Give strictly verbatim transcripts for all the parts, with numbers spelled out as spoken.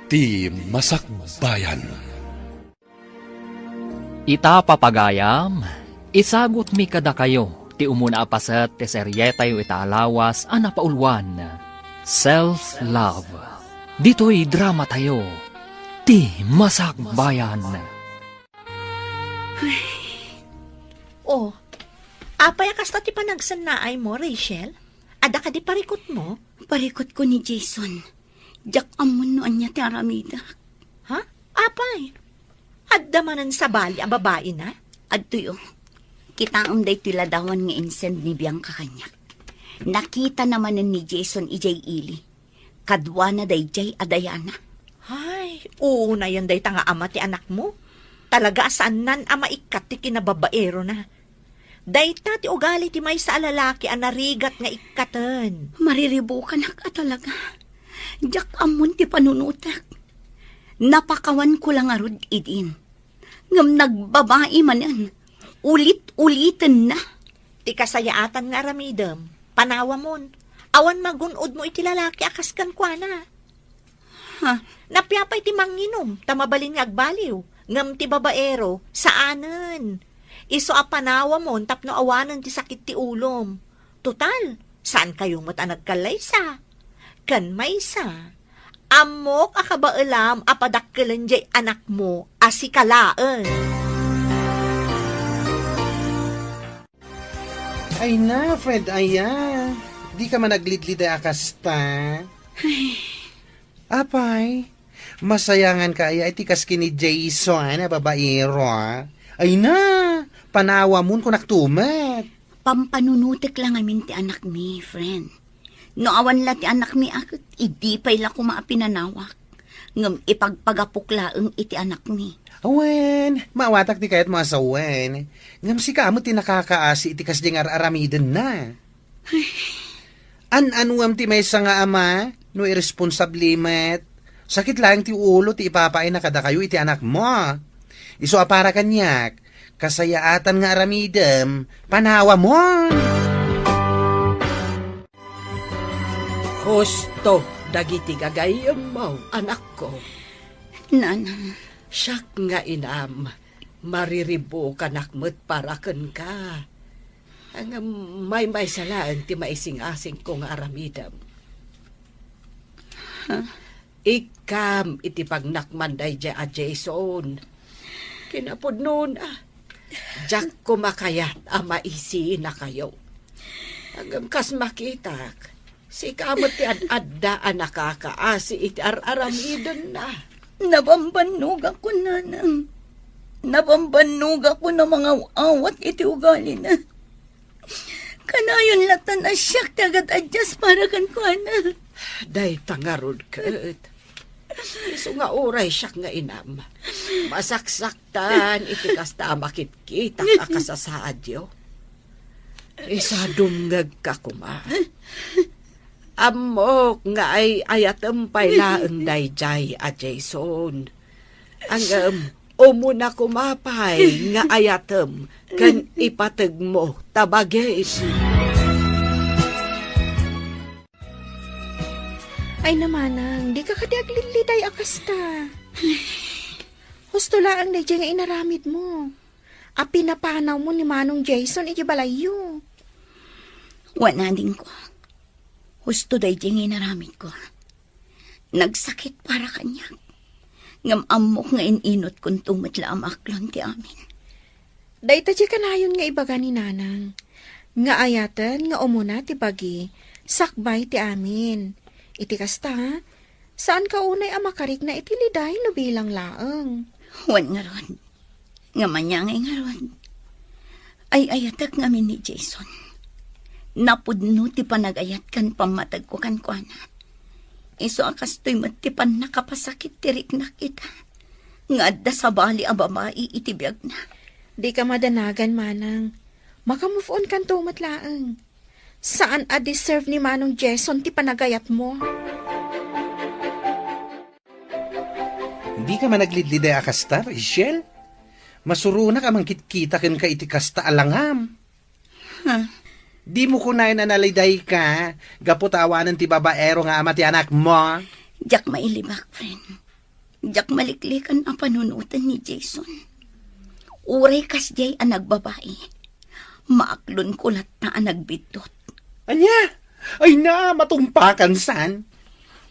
Ti Masakbayan. Ita, papagayam, isagutmi kadakayo ti umuna a paset ti serietayo ita a lawas a napauluan, Self-Love. Ditoy dramatayo, Ti Masakbayan. Oh, apay a kasta ti panagsennaaymo, Rachel? Adda kadi parikutmo? Parikutko ni Jason. Diak ammon no ania ti aramidek. Ha? Apay? Adda manen sabali a babaina? Adtoy, oh. Kitaem daytoy ladawan nga insend ni Bianca kaniak. Nakitana manen ni Jason idiay ili. Kaduana daydiay a Diana. Ay, uunayen dayta nga ama ti anakmo. Talaga a saannan a maikkat ti kinababaerona. Dayta ti ugali ti maysa a lalaki a narigat nga ikkaten. Mariribukanak a talaga. Diak ammon ti panunotek. Napakawanko la ngarud idin. Ngem nagbabai manen. Ulit-ulitenna. Ti kasayaatan nga aramidem, panawamon. Awan magun-odmo iti lalaki a kas kenkuana. Ha? Napia pay ti manginum, ta mabalin nga agbaliw. Ngem ti babaero, saanen. Isu a panawamon tapno awanen ti sakit ti ulom. Total, saankayo met a nagkallaysa. Ken maysa, ammok a kabaelam a padakkelen diay anakmo a sika laeng. Ay na, friend, aya. Di ka man aglidliday a kasta. Ay. Apay, masayangan ka aya iti kas ken ni Jason a babaero, a? Ay na, panawamon kunak tumet. Pampanunotek la ngamin ti anakmi, friend. No awan la ti anakmi a ket, idi pay la koma a pinanawak. Ngem ipagpagapok laeng iti anakmi. Awen, maawatak ti kayatmo a sawen. Ngem sika met ti nakakaasi iti kasdiay nga ar-aramidenna. An-anuam ti maysa nga ama no irresponsable met. Sakit laeng ti ulo ti ipapaayna kadakayo iti anakmo. Isu a para kaniak, kasayaatan nga aramidem, panawamon. Husto dagiti gagayyemmo, anakko. Nanang. Siak nga inam, mariribukanak met para kenka. Ngem maymaysa laeng ti maisingasingko nga aramidem. Ha? Ikkam iti pagnakman daydiay a Jason. Kinapudnona, diak koma kayat a maisinakayo. Ngem kas makitak, sika met ti ad-adda a nakakaasi iti ar-aramidenna. Nabambannogakon, nanang. Nabambannogakon a mangaw-awat iti ugalina. Kanayon latta a siak ti agad-addas para kenkuana. Dayta ngarud ket. Isu nga uray siak nga inam, masaksaktan iti kasta a makitkitak a kasasaadyo. Isu a dumngegka koma. Ammok nga ay-ayatem pay laeng daydiay a Jason. Ngem, umuna koma pay nga ayatem ken ipategmo ta bagim. Ay, namanang, dika kadi aglidliday a kasta. Husto laeng daydiay nga inaramidmo. A pinapanawmo ni Manong Jason iti balayyo. Wen, adingko. Husto daydiay nga inaramidko. Nagsakit para kaniak. Ngem ammok nga in-inutkonto met la a maaklon ti amin. Dayta ti kanayon nga ibaga ni Nanang, nga ayaten nga umuna ti bagi, sakbay ti amin. Iti kasta, saanka unay a makarikna iti liday no bilang laeng. Wen ngarud, nga maniangay ngarud. Ay-ayatek ngamin ni Jason. Napudno ti panagayat ken pammategko kenkuana. Isu a kastoy met ti pannakapasakit ti riknak ita, nga adda sabali a babai iti biagna. Dika madanagan, manang. Maka-move on kanto met laeng. Saan a deserve ni Manong Jason ti panagayatmo. Dika man aglidliday a kasta, Rachel? Masuronak a mangkitkita kenka iti kasta a langam. Ha? Dimo kunaen a nalidayka gapu ta awanen ti babaero nga ama ti anakmo? Diak mailibak, friend. Diak maliklikan a panunoten ni Jason. Uray kasdiay a nagbabai, maaklonko latta a nagbiddut. Ania? Ay na, matumpakan san?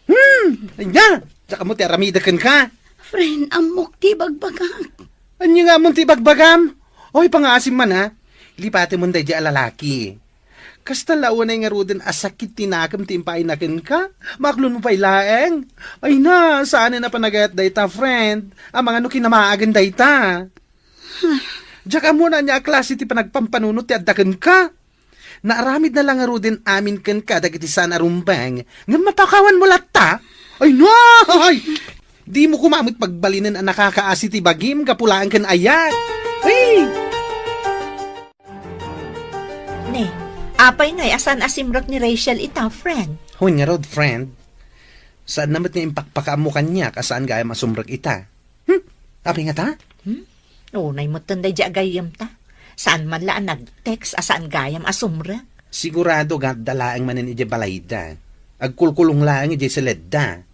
Hmm, ania? Diak ammo ti aramidek kenka. Friend, ammok ti bagbagak. Ania nga ammom ti bagbagam? Oy, pangaasim man, ha? Lipatemon daydiay a lalaki. Kasta la unay ngaruden a sakit ti nakem ti impaayna kenka? Maaklonmo pay laeng? Ay na, saanen a panagayat dayta, friend. Amangan no kinamaagen dayta. Diak ammo no ania a klase ti panagpampanunot ti adda kenka. Naaramidna la ngaruden amin kenka dagiti saan a rumbeng, ngem mapakawanmo latta? Ay, no! Ay! Dimo koma met pagbalinen a nakakaasi ti bagim gapu laeng ken ayat. Ay! Ne, apay ngay a saan a simrek ni Rachel ita, friend? Wen ngarud, friend. Saanna met nga impakpakaammo kaniak a saan gayam a sumrek ita. Hmm? Apay ngata? Hmm? Unay metten daydiay a gayyemta. Saan man la a nag-text a saan gayam a sumrek. Sigurado nga adda laeng manen idiay balayda. Agkulkulong laeng idiay siledda.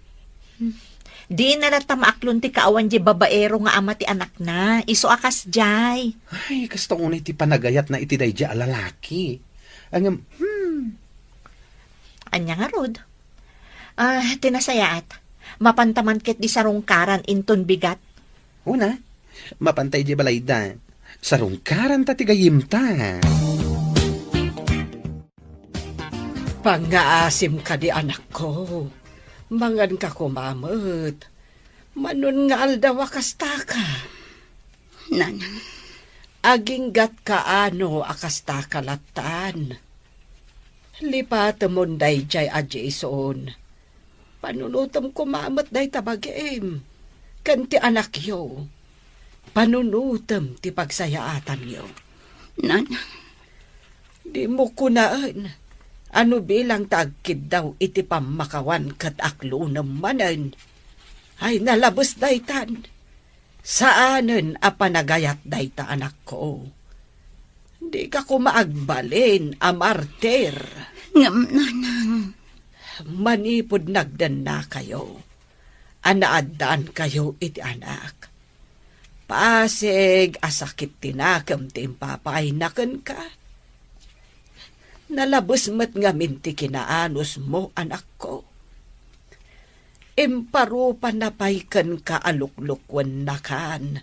Hmm. Dina latta maaklon ti kaawan diay babaero nga ama ti anakna. Isu a kasdiay. Ay, kasta unay ti panagayatna iti daydiay a lalaki. Ngem, hmm. Ania ngarud? Ah, ti nasayaat, mapanta man ketdi sarungkaran inton bigat. Una, mapanta idiay balayda. Sarungkaranta ti gayyemta. Pangngaasim kadi, anakko. Manganka koma met. Mano nga aldaw a kastaka. Nanang. Aginggatka ano a kastaka lattan. Lipatemon daydiay a Jason. Panunotem koma met dayta bagim ken ti anakyo. Panunotem ti pagsayaatanyo. Nanang. Dimo kunaen a no bilang ta agkiddaw iti pammakawan ket aklonem manen. Ay, nalabes daytan. Saanen a panagayat dayta, anakko. Dika koma agbalin a martir. Ngem, nanang. Manipud nagdennakayo a naaddaankayo iti anak, pasig a sakit ti nakem ti impapaayna kenka. Nalabes met ngamin ti kinaanusmo, anakko. Imparupanna pay kenka a luklukuennakan.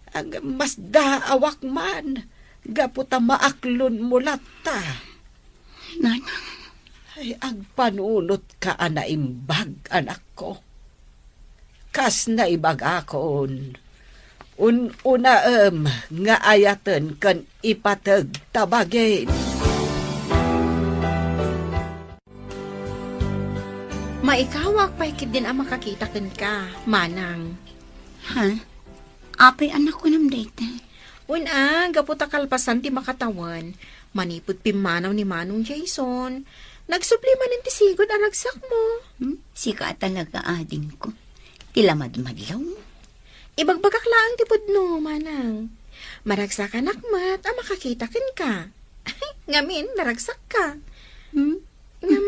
Ngem masdaawak man gapu ta maaklonmo latta. Nanang. Ay, agpanunotka a naimbag, anakko. Kas naibagakon, un-unaem nga ayaten ken ipateg ta bagim. Maikawak pay ketdin a makakita kenka, manang. Ha? Apay a nakunam dayta? Wen a, gapu ta kalpasan ti makatawen, manipud pimmanaw ni Manong Jason, nagsubli manen ti sigud a ragsakmo. Hmm? Sika a talaga, adingko. Ti lamadmadlaw. Ibagbagak laeng ti pudno, manang. Maragsakanak met a makakita kenka. Ngamin, naragsakka. Hmm? Ngem,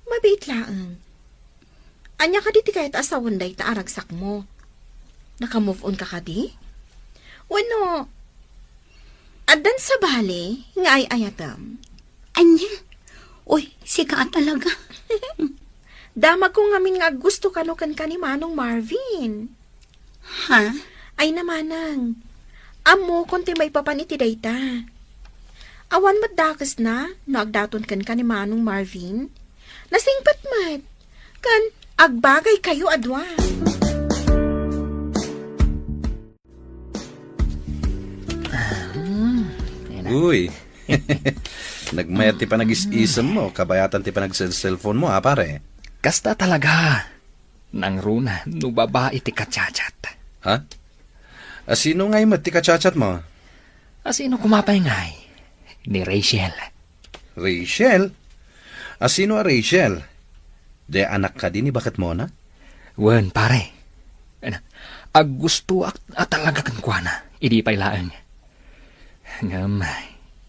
mabiit laeng. Ania kadi ti kayat a sawen dayta a ragsakmo? Naka-move on ka kadi? Wenno, addan sabali nga ay-ayatem? Ania? Uy, sika a talaga. Damagko ngamin nga aggusto kano kenka ni Manong Marvin. Ha? Ay na, manang. Ammokon ti maipapan iti dayta. Awan met dakesna no agdaton kenka ni Manong Marvin. Nasingpet met. Ken agbagaykayo a dua. Uy. Nagmayat ti panagis-isem mo, kabayatan ti panagselselpon mo, a, pare? Kasta talaga. Nangruna no babai ti kachat-chat. Ha? A, sino ngay met ti kachat-chat mo? A, sino koma pay ngay? Ni Rachel. Rachel? A, sino a Rachel? Di anak kadi ni baketmona? Wen, pare. Aggustoak a talaga kenkuana, idi pay laeng. Ngem,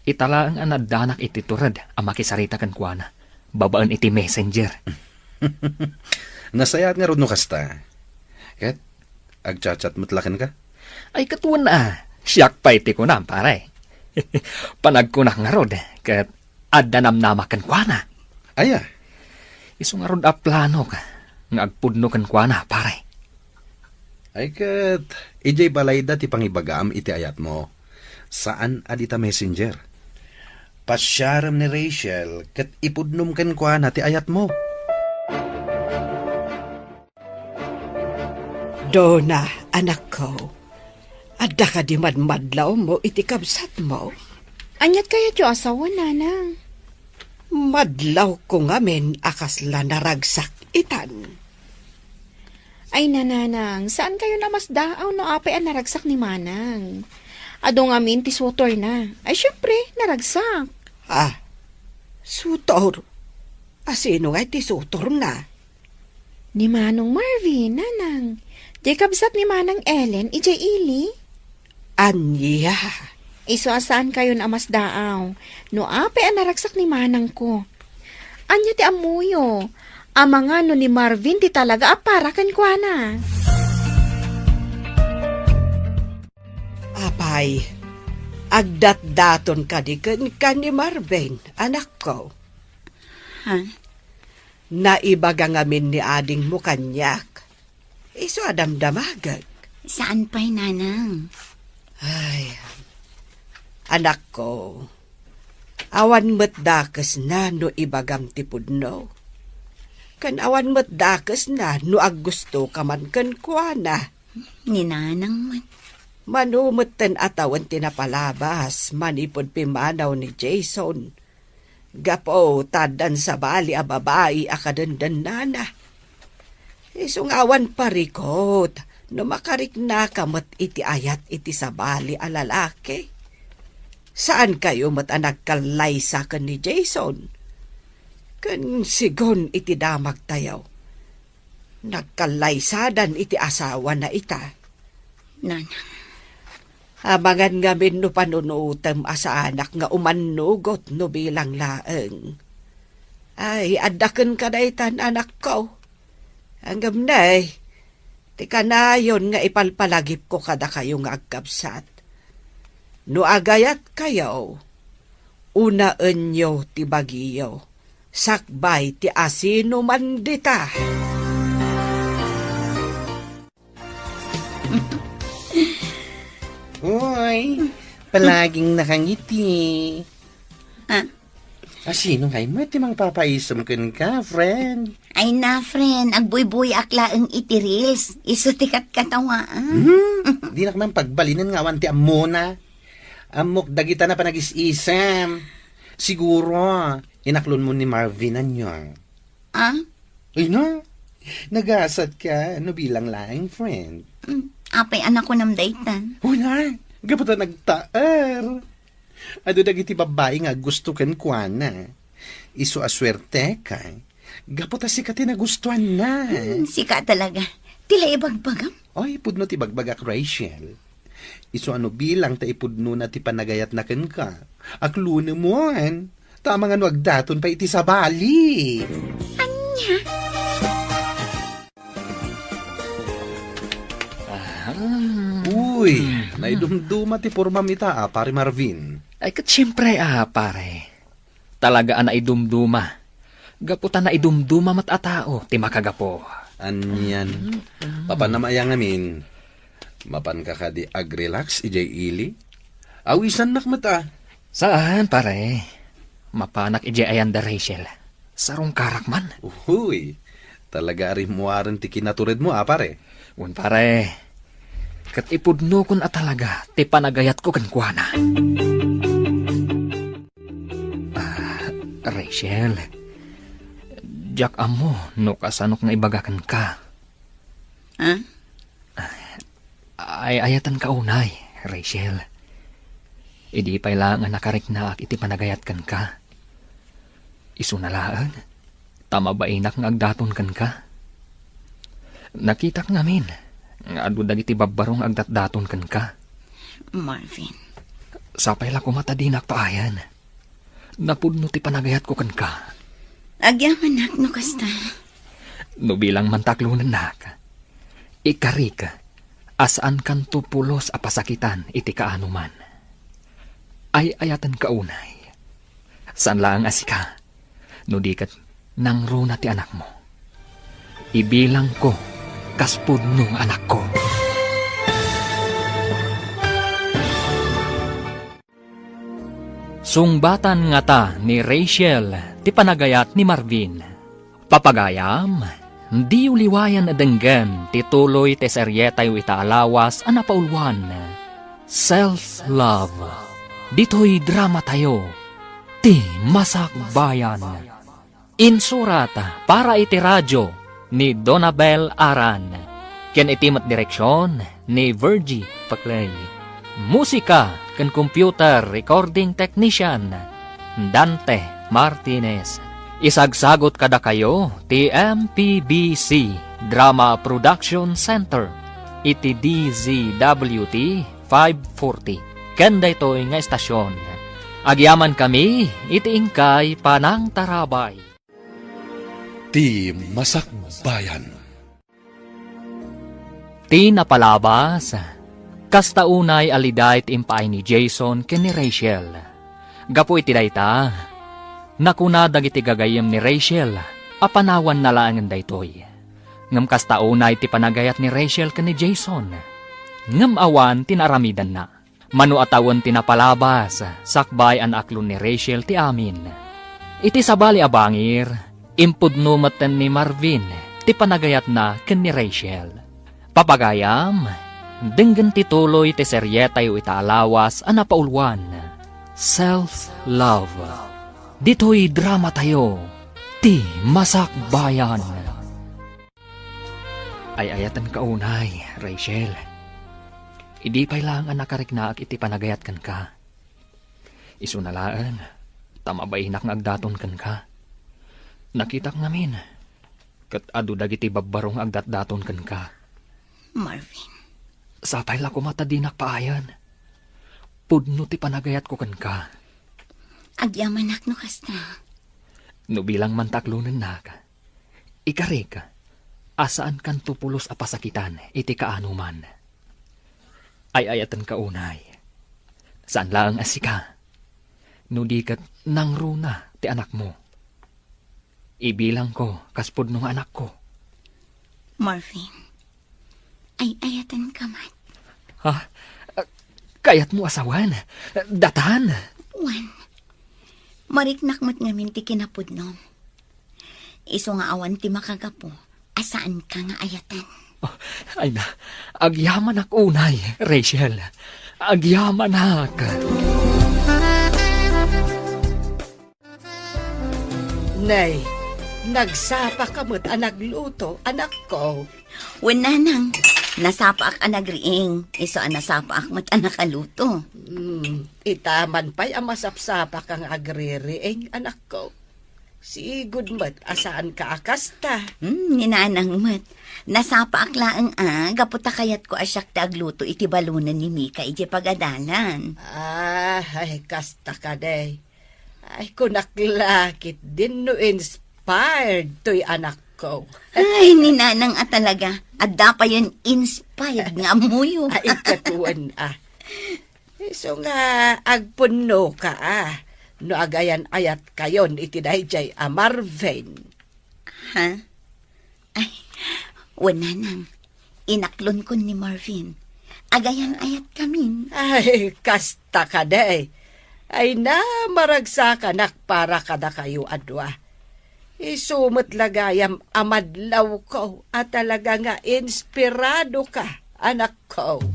ita laeng a naaddanak iti tured a makisarita kenkuana, babaen iti messenger. Nasayaat ngarud no kasta. Ket, Agchat-chat met la kenka? Ay, ket wen a, siak pay ti kunam, pare. Panagkunak ngarud, ket adda namnama kenkuana. Aya? Isu ngarud a planok nga agpudno kenkuana, pare. Ay ket, idiay balayda ti pangibagam iti ayatmo. Saan a dita messenger. Pasiarem ni Rachel ket ipudnom kenkuana ti ayatmo. Donna, anakko, adda kadi madmadlawmo iti kabsatmo? Aniat kayatyo a sawen, nanang? Madlawko ngamin a kasla naragsak itan. Ay, nanang, saan kayo namasdaaw no apay a naragsak ni manang? Adu ngamin ti sutorna. Ay, syempre, naragsak. Ah, sutor? Asino nga iti sutorna? Ni Manong Marvin, nanang. Diay kabsat ni Manang Ellen, idiay ili. Ania? Isu a saan kayon a masdaaw. No apay a naragsak ni manangko. Ania ti ammoyo? Amangan no ni Marvin ti talaga a para kenkuana. Apay, agdatdaton kadi kenka ni Marvin, anakko? Ha? Naibaga ngamin ni adingmo kaniak. Isu a damdamagek. Saan pay, nanang? Ay, anakko, awan met dakesna no ibagam ti pudno. Ken awan met dakesna no aggustoka man kenkuana. Ni nanang met. Mano metten a tawen ti napalabas manipud pimmanaw ni Jason. Gapu ta addan sabali a babai a kadendennana. Isu nga awan parikut no makariknaka met iti ayat iti sabali a lalaki. Saan kayo met a nagkallaysa ken ni Jason? Ken sigun iti damagtayo, nagkallaysadan iti asawana ita. Nanang. Amangan ngamin no panunutem a saanak nga umannugot no bilang laeng. Ay, adda kenka daytan, anakko. Ngem ne, ti kanayon nga ipalpalagipko kadakayo nga agkabsat. No agayatkayo, unaenyo ti bagiyo, sakbay ti asinoman dita. Uy, palaging nakangiti. Ah? Asino ngay met ti mangpapaisem kenka, friend? Ay na, friend, agbuybuyak laeng iti reels. Isu ti katkatawaan. Hmm? Dinak man pagbalinen nga awan ti ammona. Ammok dagita na panagis-isem. Siguro, inaklonmo ni Marvin, ania? Ah? Ay na, nagasatka no bilang laeng, friend. Mm, apay a nakunam daytan? Uy na, gapu ta nagtaer. Adu dagiti babbai nga aggusto kenkuana. Isu a suerteka. Gapu ta sika ti nagustuanna. Hmm, sika talaga. Ti la ibagbagam? Ay, pudno ti bagbagak, Rachel. Isu a no bilang ta ipudnona ti panagayatna kenka. Aklonem, ta amangan no agdaton pay iti sabali. Ania? Aha. Uy, hmm, naidumduma ti pormam ita, a, Pare Marvin. Ay, ket siempre, a, pare. Talaga a naidumduma. Gapu ta naidumduma met a tao ti makagapu. Anian. Mm, mm. Papanam aya ngamin? Mapanka kadi ag-relax idiay ili? Awisannak met a. Saan, pare. Mapanak idiay ayan da Rachel. Sarungkarak man. Uy, talaga a rimmuaren ti kinaturedmo, a, pare. Wen, pare. Ket ipudnokon a talaga ti panagayatko kenkuana. Ah, Rachel, diak ammo no kasanok nga ibaga kenka. Ah? Ay-ayatenka unay, Rachel. Idi pay la nga nakariknaak iti panagayat kenka. Isuna laeng, ta mabainak nga agdaton kenka. Nakitak ngamin nga adu dagiti babbaro nga agdatdaton kenka. Marvin. Sapay la koma ta dinak paayan. Napudno ti panagayatko kenka. Agyamanak no kasta. No bilang man ta aklonennak, ikarik a saankanto pulos a pasakitan iti kaanoman. Ay-ayatenka unay. Saan laeng a sika, no di ket nangruna ti anakmo. Ibilangko kas pudno nga anakko. Sungbatan ngata ni Rachel ti panagayat ni Marvin. Papagayam, diyo liwayan a denggen ti tuloy ti serietayo ita a lawas a napauluan, Self Love. Ditoy dramatayo, Ti Masakbayan. Insurat para iti radio ni Donabel Aran, ken iti met direksion ni Virgie Paclay. Musika ken computer recording technician, Dante Martinez. Isagsagot kadakayo ti M P B C Drama Production Center iti D Z W T five forty. Ken daytoy nga estasion, agyamankami iti inkay panangtarabay. Ti Masakbayan. Ti napalabas, kasta unay a liday ti impaay ni Jason ken ni Rachel. Gapu iti dayta, nakuna dagiti gagayyem ni Rachel a panawanna laengen daytoy. Ngem kasta unay ti panagayat ni Rachel ken ni Jason. Ngem awan ti naaramidanna. Mano a tawen ti napalabas, sakbay a naaklon ni Rachel ti amin. Iti sabali a bangir, impudno metten ni Marvin ti panagayatna ken ni Rachel. Papagayam, denggen ti tuloy ti serietayo ita a lawas a napauluan, Self Love. Ditoy dramatayo, Ti Masakbayan. Ay-ayatenka unay, Rachel. Idi pay laeng a nakariknaak iti panagayat kenka. Isuna laeng, ta mabainak nga agdaton kenka. Nakitak ngamin, ket adu dagiti babbaro nga agdatdaton kenka. Marvin. Sapay la koma ta dinak paayen. Pudno ti panagayatko kenka. Agyamanak no kasta. No bilang man ta aklonennak, ikarik a saankanto pulos a pasakitan iti kaanoman. Ay-ayatenka unay. Saan laeng a sika, no di ket nangruna ti anakmo. Ibilangko kas pudno nga anakko. Marvin, ay-ayatenka met. Ha? Kayatmo a sawen? Datan? Wen, mariknak met ngamin ti kinapudnom. Isu nga awan ti makagapu a saanka nga ayaten. Oh, ay na, agyamanak unay, Rachel. Agyamanak. Nay, nagsapa ka met a nagluto, anakko. Wen, nanang, nasapaak a nagriing, isu a nasapaak met a nakaluto. Hmm, ita man pay a masapsapa ka nga agririing, anakko. Sigud met a saanka a kasta. Hmm, ni nanang met. Nasapaak laeng a, gapu ta kayatko a siak ti agluto iti balonen ni Mika idiay pagadalan. Ah, ay, kasta kadi. Ay, kunak la ketdin no inspired toy anakko. Ay, ni nanang a talaga. Adda payen inspired nga ammoyo. Ay, ket wen a. Isu nga agpunnoka a, no agayan-ayatkayon iti daydiay a Marvin. Ha? Ay, wen, nanang, inaklonko ni Marvin. Agayan-ayatkamin. Ay, kasta kadi. Ay na, maragsakanak para kadakayo a dua. Isu met la gayam a madlawko a talaga nga inspiradoka, anakko.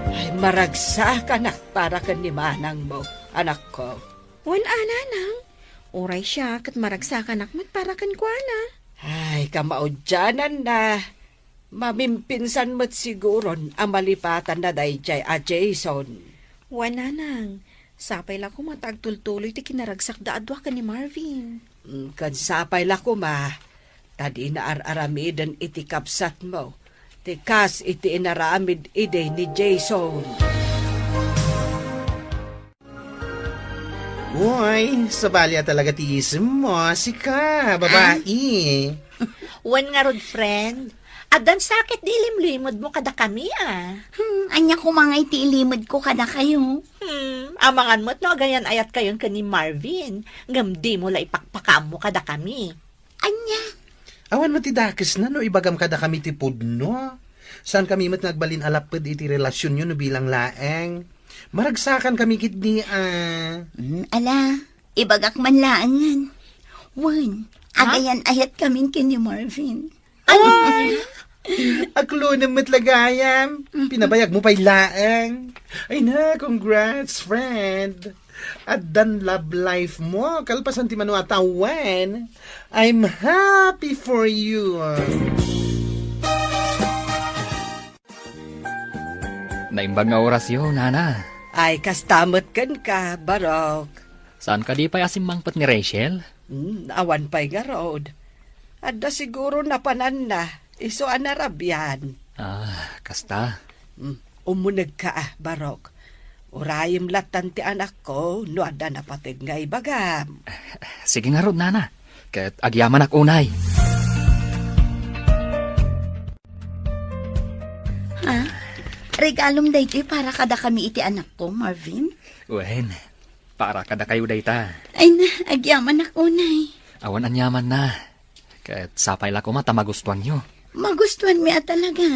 Ay, maragsakanak para ken ni manangmo, anakko. Wen a, nanang. Uray siak ket maragsakanak met para kenkuana. Ay, kamaudiananna. Mamimpinsan met siguron a malipatanna daydiay a Jason. Wen, nanang. Sapay la koma ta agtultuloy ti kinaragsakda a dua ken ni Marvin. Mm, ken sapay la koma ta dina ar-aramiden iti kabsatmo ti kas iti inaramid idi ni Jason. Uy, sabali a talaga ti isemmo, sika, babai. Wen ngarud, friend, addan sakit di ilimlimedmo kadakami, a. Hmm, ania koma ngay ti ilimedko kadakayo? Hmm, amangan met no agayan-ayatkayon ken ni Marvin, ngem dimo la ipakpakaammo kadakami. Ania? Awan met ti dakesna no ibagam kadakami ti pudno. Saankami met nga agbalin a lapped iti relasionyo no bilang laeng. Maragsakankami ketdi, a. Hmm, ala, ibagak man laengen. Wen, ha? Agayan-ayatkamin ken ni Marvin. Ay! Aklonem met la gayam. Pinabayagmo pay laeng. Ay na, congrats, friend. Addan love life mo, kalpasan ti mano a tawen. I'm happy for you. Naimbag nga orasyo, nana. Ay, kasta met kenka, Barok. Saan kadi pay a simmangpet ni Rachel? Hmm, awan pay ngarud. Adda siguro napananna, isu a narabian. Ah, kasta. Hmm, umunegka a, Barok. Urayem lattan ti anakko no adda napateg nga ibagam. Sige ngarud, nana. Ket agyamanak unay. Ha? Regalom daytoy para kadakami iti anakko, Marvin? Wen, para kadakayo dayta. Ay na, agyamanak unay. Awan aniamanna. Ket sapay la koma ta magustuanyo. Magustuanmi a talaga.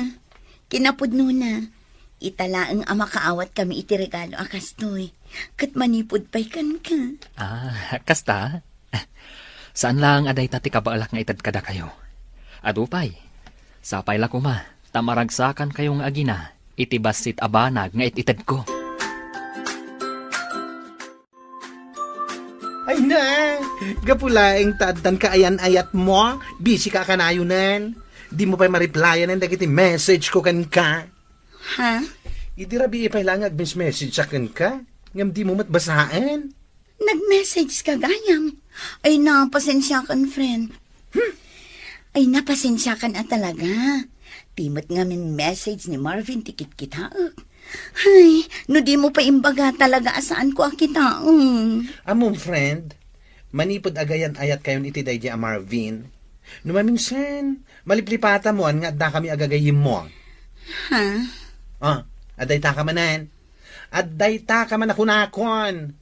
Kinapudnona, ita laeng a makaawatkami iti regalo a kastoy. Ket manipud pay kenka. Ah, kasta? Saan laeng a dayta ti kabaelak nga ited kadakayo. Adu pay, sapay la koma ta maragsakankayo nga agina iti bassit a banag nga it-itedko. Ay na, gapu laeng ta addan kaayan-ayatmo, busy ka kanayonen. Dimo pay ma-replyanen dagiti message ko kenka. Ha? Idi rabii pay laeng nga agmes-message a kenka, ngem dimo met basaen. Nag-message ka gayam? Ay na, pasensiakan, friend. Hmm. Ay na, pasensiakan a talaga. Ti met ngamin message ni Marvin ti kitkitaek. Ay, no dimo pay imbaga talaga a saanko a kitaen. Ammom, friend, manipud agayan-ayatkayon iti daydi a Marvin, no maminsan, maliplipatamoan nga addakami a gagayyemmo. Ha? Ah, adda itaka manen. Adda itaka man a kunakon.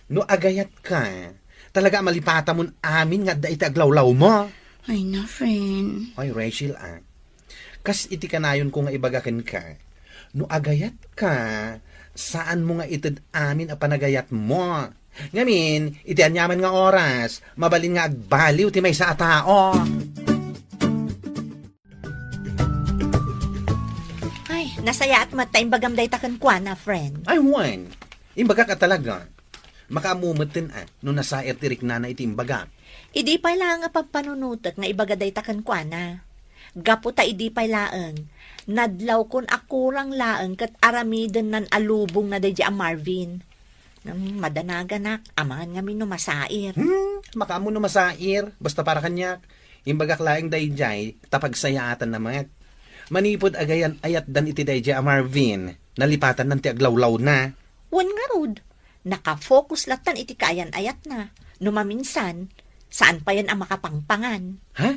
No agayatka, talaga a malipatamon amin nga adda iti aglawlawmo. Ay na, friend. Ay, Rachel, a. Kas iti kanayonko nga ibaga kenka, no agayatka, saanmo nga ited amin a panagayatmo. Ngamin, iti aniaman nga oras, mabalin nga agbaliw ti maysa a tao. Ay, nasayaat met ta imbagam dayta kenkuana, friend. Ay, wen. Imbagak a talaga. Makaammo metten a no nasair ti riknana iti imbagak. Idi pay laeng a pampanunotek nga ibaga dayta kenkuana. Gapu ta idi pay laeng, nadlawkon a kurang laeng ket aramidennan a lubongna daydi a Marvin. Hmm, madanaganak, amangan ngamin no masair. Hmm, makaammo no masair, basta para kaniak. Imbagak laeng daydiay, ta pagsayaatanna met. Manipud agayan-ayatdan iti daydiay a Marvin, nalipatannan ti aglawlawna. Wen ngarud, nakafocus lattan iti kaayan-ayatna. No maminsan, saan payen a makapangpangan. Ha?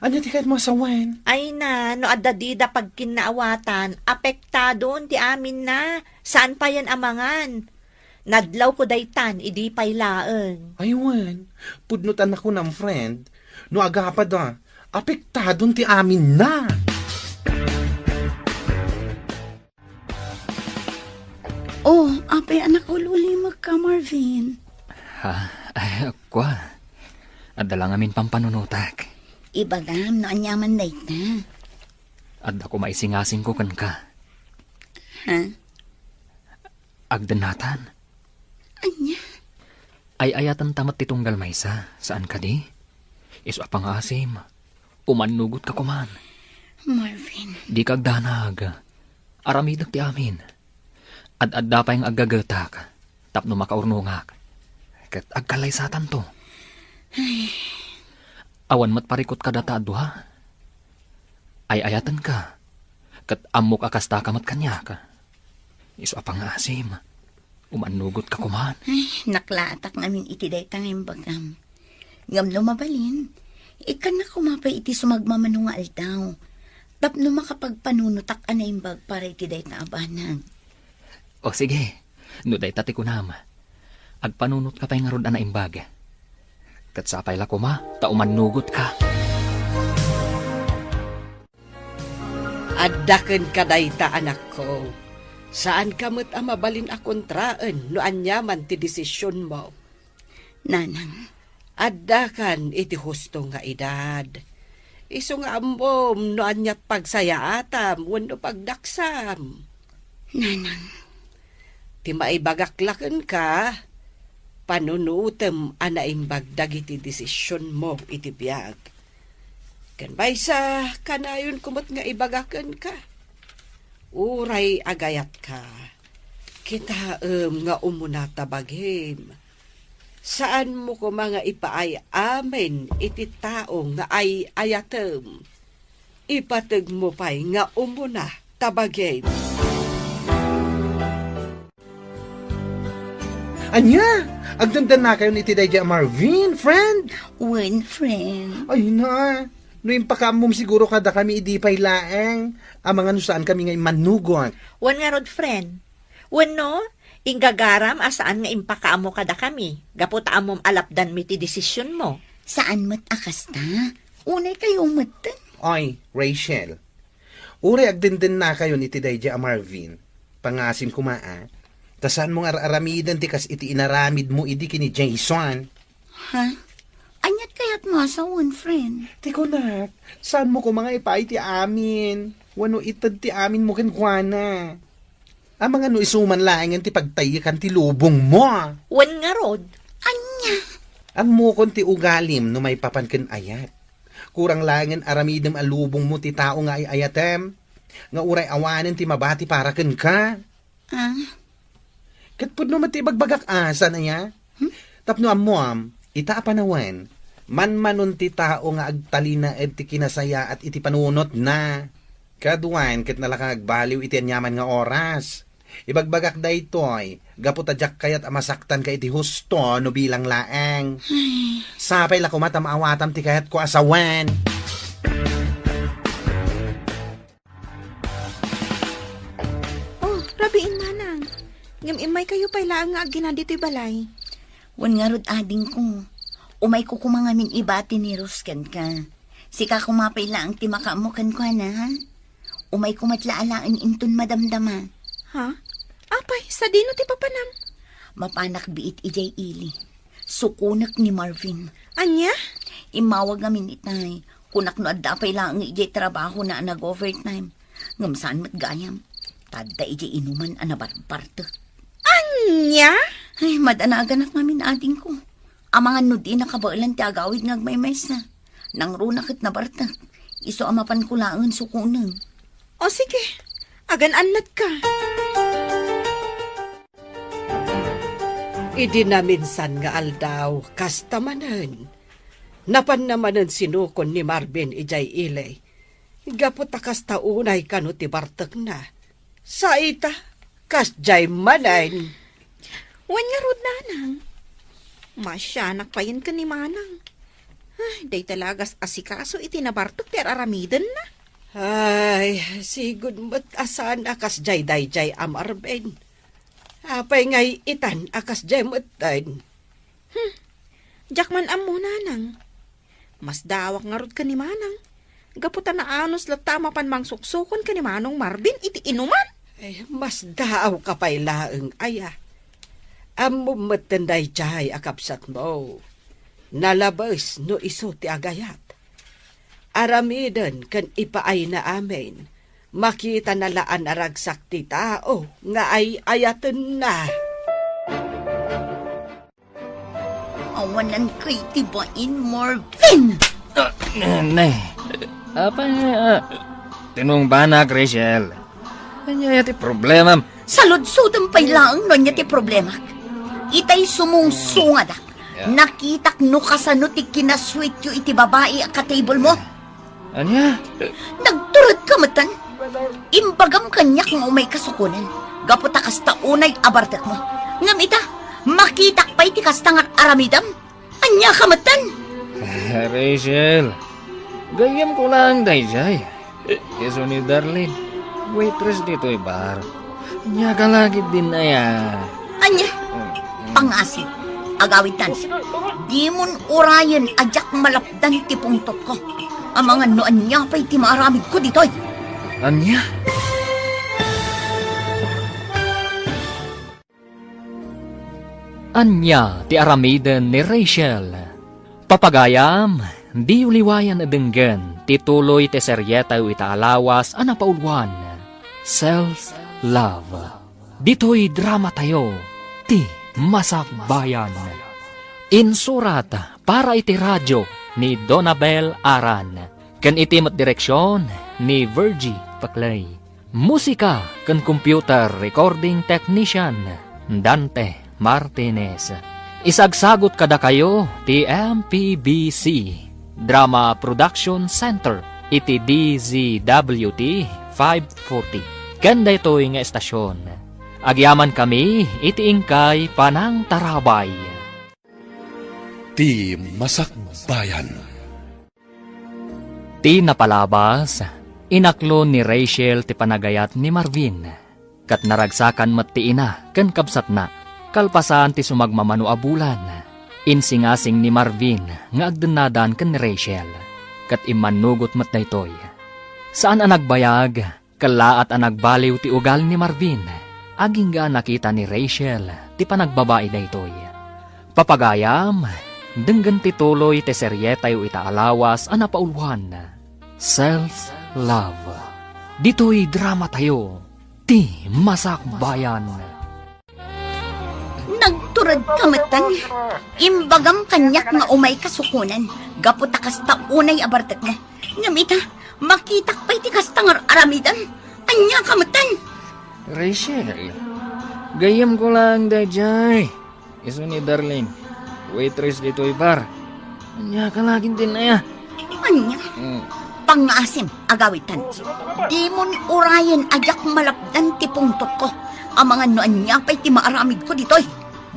Ania ti kayatmo a sawen? Ay na, no adda dida pagkinnaawatan, apektadon ti aminna, saan payen a mangan. Nadlawko daytan idi pay laeng. Ay wen, pudno ta nakunam, friend, no agapada, apektadon ti aminna. Oh, apay a nakaul-ulimekka, Marvin? Ha? Ay, kua. Adda la ngamin pampanunotak. Ibagam no aniaman dayta. Adda koma isingasingko kenka. Ha? Agdennatan. Ania? Ay-ayatenta met ti tunggal maysa, saan kadi? Isu a pangaasim, umannugotka koman. Marvin. Dika agdanag. Aramidek ti amin. Ad-adda pay nga aggagetak tapno makaurnongak. Ket agkallaysatanto. Ay. Awan met parikut kadata a dua. Ay-ayatenka. Ket ammok a kastaka met kaniak. Isu a pangaasim, umannugotka koman. Ay, naklaatak ngamin iti dayta nga imbagam. Ngem no mabalin, Ikkannak koma pay iti sumagmamano nga aldaw, tapno makapagpanunotak a naimbag para iti dayta a banag. O sige, no dayta ti kunam, agpanunotka pay ngarud a naimbag. Ket sapay la koma ta umannugotka. Adda kenka dayta, anakko. Saanka met a mabalin a kontraen no aniaman ti desisionmo. Nanang. Addakan iti husto nga edad. Isu nga ammom no aniat pagsayaatam wenno pagdaksam. Nanang. Ti maibagak la kenka, panunutem a naimbag dagiti desisionmo iti biag. Ken maysa, kanayonko met nga ibaga kenka. Uray agayatka, kitaem nga umuna ta bagim. Saanmo koma nga ipaay amin iti tao nga ay-ayatem. Ipategmo pay nga umuna ta bagim. Ania? Agdendennakayon iti daydiay a Marvin, friend? Wen, friend. Ay na, no impakaammom siguro kadakami idi pay laeng, amangan no saankami nga immannugot. Wen ngarud, friend. Wenno, inggagaram a saan nga impakaammo kadakami, gapu ta ammom a lapdanmi ti desisionmo. Saan met a kasta. Unay kayo metten. Oy, Rachel. Uray agdendennakayon iti daydiay a Marvin, pangasim koma a, ta saanmo nga ar-aramiden ti kas iti inaramidmo idi ken ni Jason. Ha? Aniat kayatmo a sawen, friend? Ti kunak, saanmo koma nga ipaay ti amin? Wenno ited ti aminmo kenkuana? Amangan no isu man laengen ti pagtaykan ti lubongmo. Wen ngarud. Ania? Ammokon ti ugalim no maipapan ken ayat. Kurang laengen aramidem a lubongmo ti tao nga ay-ayatem, nga uray awanen ti mabati para kenka. Ah? Ket pudno met ti ibagbagak a, saan aya? Hmm? Tapno ammoam, ita a panawen, manmanon ti tao nga agtalinaed ti kinasayaat iti panunotna. Kaduan ket nalaka agbaliw iti aniaman nga oras. Ibagbagak daytoy, gapu ta diak kayat a masaktanka iti husto no bilang laeng. Ay. Sapay la koma ta maawatam ti kayatko a sawen. Oh, rabiin, manang. Ngem immaykayo pay laeng nga aggina ditoy balay. Wen ngarud, adingko. Umayko koma ngamin ibati ni Rose kenka. Sika koma pay laeng ti makaammo kenkuana, ha? Umayko met la alaen inton madamdama. Ha? Apay, sadino ti papanam? Mapanak biit idiay ili. Sukonek ni Marvin. Ania? Immawag ngamin itay. Kunak no adda pay laeng idiay trabahona a nag-overtime. Ngem saan met gayam. Ta adda idiay inuman a nabarbartek. Ania? Ay, madanaganak ngamin, adingko. Amangan no di nakabaelan ti agawid nga agmaymaysa. Nangruna ket nabartek. Isu a mapanko laengen sukonen. O sige, agan-annatka. Idi naminsan nga aldaw, kasta manen. Napanna manen sinukon ni Marvin idiay ili. Gapu ta kasta unay kano ti bartekna. Sa ita, kasdiay manen. Wen ngarud, nanang. Masianak payen ken ni manang. Ay, dayta la agas-asikaso iti nabartek ti ar-aramidenna. Ay, sigud met a saan a kasdiay daydiay a Marvin. Apay nga itan a kasdiay metten? Hmm. Diak man ammo, nanang. Masdaawak ngarud ken ni manang. Gapu ta naanus latta a mapan mangsuksukon ken ni manong Marvin iti inuman. Ay, masdaawka pay laeng aya. Ammom metten daydiay a kabsatmo. Nalabes no isu ti agayat. Aramiden ken ipaayna amin. Makitana la a naragsak ti tao nga ay-ayatenna. Awanan kay ti bain, Marvin! Ah, ne, ne. Apay, ah, tinungbanak, Rachel. Ania ti problemam? Saludsodem pay laeng no ania ti problemak. Itay sumungsungadak. Yeah. Nakitak no kasano ti kinasuityo iti babai a ka-table mo. Ania? Nagturedka metten. Imbagam kaniak nga umayka sukonen. Gapu ta kasta unay a bartekmo. Ngem ita, makitak pay ti kasta nga aramidem. Ania ka metten? Rachel, gayyemko laeng daydiay. Isu ni Darlene, waitress ditoy bar. Ania ka la ketdin aya? Ania? Mm, mm. Pangasim, agawidtan. Dimon urayen a diak malapdan ti pungtotko. Amangan no ania pay ti maaramidko ditoy. Ania? Ania ti aramiden ni Rachel? Papagayam, diyo liwayan a denggen ti tuloy ti serietayo ita a lawas a napauluan, Self Love. Ditoy dramatayo, Ti Masakbayan. Insurat para iti radio ni Donabel Aran, ken iti met direksion ni Virgie Paclay. Musika ken computer recording technician, Dante Martinez. Isagsagut kadakayo ti M P B C Drama Production Center iti D Z W T five forty. Ken daytoy nga estasion, agyamankami iti inkay panangtarabay. Ti Masakbayan. Ti napalabas, inaklon ni Rachel ti panagayat ni Marvin, ket naragsakan met ti ina ken kabsatna. Kalpasan ti sumagmamano a bulan, insingasing ni Marvin nga agdennadan ken ni Rachel, ket immannugot met daytoy. Saan a nagbayag, kellaat a nagbaliw ti ugal ni Marvin, agingga a nakita ni Rachel ti panagbabai daytoy. Papagayam, denggen ti tuloy ti serietayo ita a lawas a napauluan, Self Love. Ditoy dramatayo, Ti Masakbayan. Nagturedka metten. Imbagam kaniak nga umayka sukonen, gapu ta kasta unay a bartekmo. Ngem ita, makitak pay ti kasta nga ar-aramidem. Ania ka metten? Rachel, gayyemko laeng daydiay. Isu ni Darlene, waitress ditoy bar. Ania ka la ketdin aya? Ania? Mm. Pangasim, agawidtan. Dimon urayen a diak malapdan ti pungtotko. Amangan no ania pay ti maaramidko ditoy.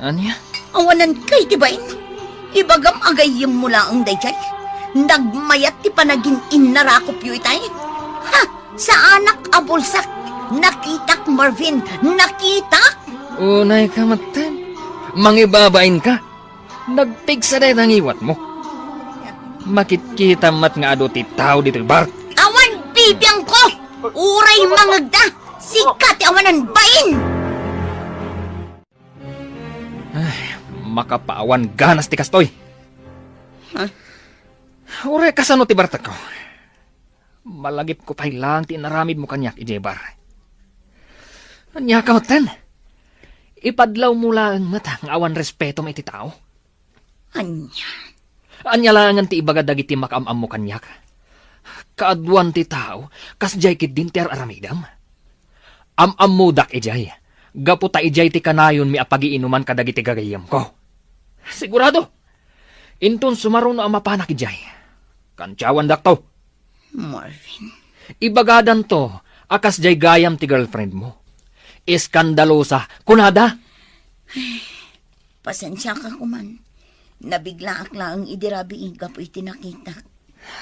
Ania? Awanan kay ti bain. Ibagam a gayyemmo laeng daydiay. Nagmayat ti panagin-innarakopyo itay. Ha! Saanak a bulsak. Nakitak, Marvin. Nakitak! Unay ka metten. Mangibabain ka. Nagpigsa dayta ngiwatmo. Makitkita met nga adu ti tao ditoy bar. Awan bibiangko! Uray mangegda! Sika ti awanan bain! Ay, makapaawan ganas ti kastoy. Ha? Uray kasano ti bartekko? Malagipko pay laeng ti inaramidmo kaniak idiay bar. Ania ka metten? Ipadlawmo laeng met nga awan respetom iti tao. Ania? Ania laengen ti ibaga dagiti makaam-ammo kaniak? Kaaduan ti tao, kasdiay ketdin ti ar-aramidem. Am-ammodak idiay, gapu ta idiay ti kanayonmi a pagiinuman kadagiti gagayyemko. Sigurado! Inton sumaruno a mapanak idiay, kantiawandakto. Marvin. Ibagadanto a kasdiay gayam ti girlfriendmo. Eskandalosa, kunada. Pasensiaka koman. Nabiglaak laeng idi rabii gapu iti nakitak.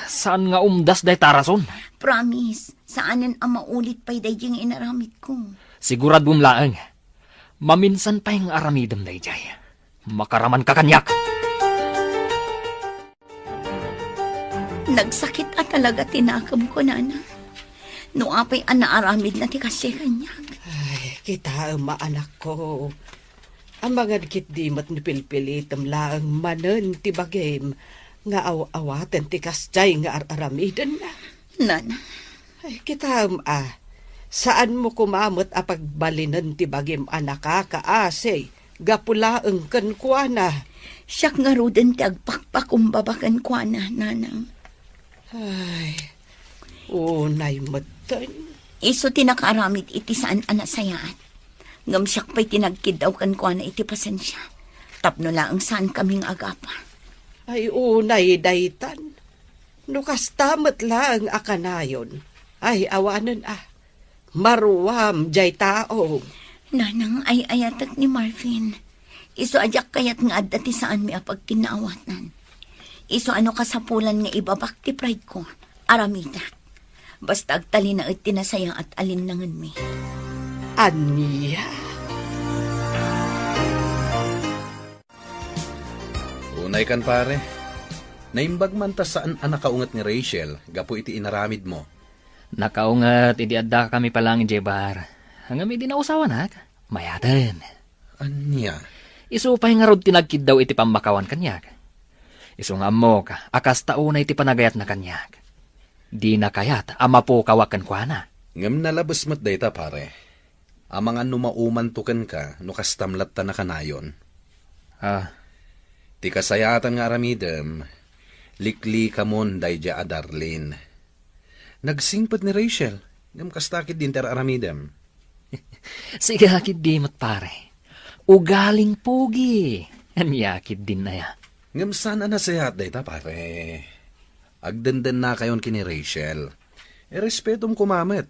Saan nga umdas dayta a rason? Promise, saanen a maulit pay daydi nga inaramidko. Siguraduem laeng, maminsan pay nga aramidem daydiay. Makaramanka kaniak. Nagsakit a talaga ti nakemko, Nana. No apay a naaramidna ti kasdiay kaniak. Ay, kitaem a, anakko. Amangan ketdi met no pilpilitem laeng manen ti bagim nga aw-awaten ti kasdiay nga ar-aramidenna. Nana. Ay, kitaem a, saanmo koma met a pagbalinen ti bagim a nakakaasi gapu laeng kenkuana. Siak ngaruden ti agpakpakumbaba kenkuana, Nanang. Ay, unay metten. Isu ti nakaaramid iti saan a nasayaat. Ngem siak pay ti nagkiddaw kenkuana iti pasensia. Tapno laeng saankami nga agapa. Ay, unay daytan. No kasta met laeng a kanayon, ay awanen a. Maruam diay tao. Nanang, ay-ayatek ni Marvin. Isu a diak kayat nga adda ti saanmi a pagkinnaawatan. Isu a no kasapulan nga ibabak ti pride ko, aramidak. Basta agtalinaed ti nasayaat a linnangenmi. Ania? Unay kan, pare. Naimbag man ta saan a nakaunget ni Rachel gapu iti inaramidmo. Nakaunget idi addakami pay laeng idiay bar. Ngem idi nausawanak, mayaten. Ania? Isu pay ngarud ti nagkiddaw iti pammakawan kaniak. Isu nga ammok a kasta unay ti panagayatna kaniak. Dina kayat a mapukawak kenkuana. Ngem nalabes met dayta, pare. Amangan no maumanto kenka no kastam latta nakanayon. Ah. Ti kasayaatan nga aramidem, liklikamon daydiay a Darlene. Nagsingpet ni Rachel, ngem kasta ketdin ti ar-aramidem. Siak ketdi met, pare. Ugaling pogi. Ania ketdin aya? Ngem saan a nasayaat dayta, pare. Agdendennakayon ken ni Rachel. Irespetom koma met.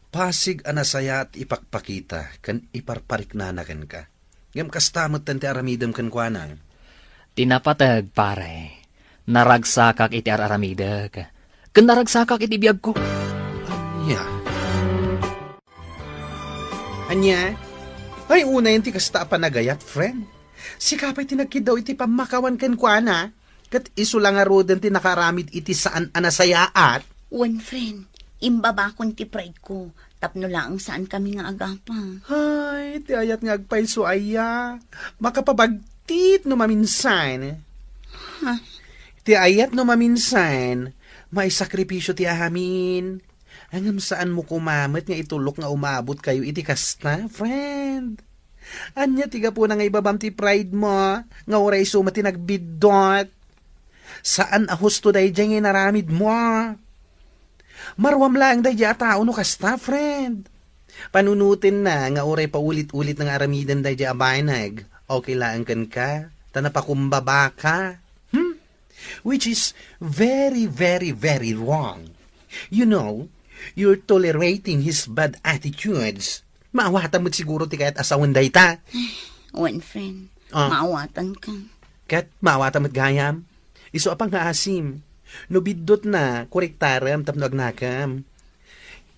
Pasig a nasayaat ipakpakita ken iparpariknana kenka. Ngem kasta metten ti aramidem kenkuana. Ti napateg, pare, naragsakak iti ar-aramidek, ken naragsakak iti biagko. Ania? Ania? Ay, unayen ti kasta a panagayat, friend. Sika pay ti nagkiddaw iti pammakawan kenkuana. Ket isu la ngaruden ti nakaaramid iti saan a nasayaat. Wen, friend, imbabakon ti pride ko tapno laeng saankami nga agapa. Ay, ti ayat nga agpayso aya. Makapabagtit no maminsan. Ha? Ti ayat no maminsan, maisakripisyo ti amin. Ngem saanmo koma met nga itulok nga umabotkayo iti kasta, friend? Ania ti gapuna nga ibabam ti pride mo nga uray isu met ti nagbiddut? Saan a husto daydiay nga inaramidmo. Maruam laeng daydiay a tao no kasta, friend. Panunotenna nga uray paulit-ulit nga aramiden daydiay a banag. Okay laeng kenka, ta napakumbabaka. Hmm? Which is very, very, very wrong. You know, you're tolerating his bad attitudes. Maawatam met siguro ti kayat a sawen dayta. Wen, friend. Ah. Maawatanka. Ket maawatam met gayam. Isu a pangngaasim. No biddutna, korektarem tapno agnakem.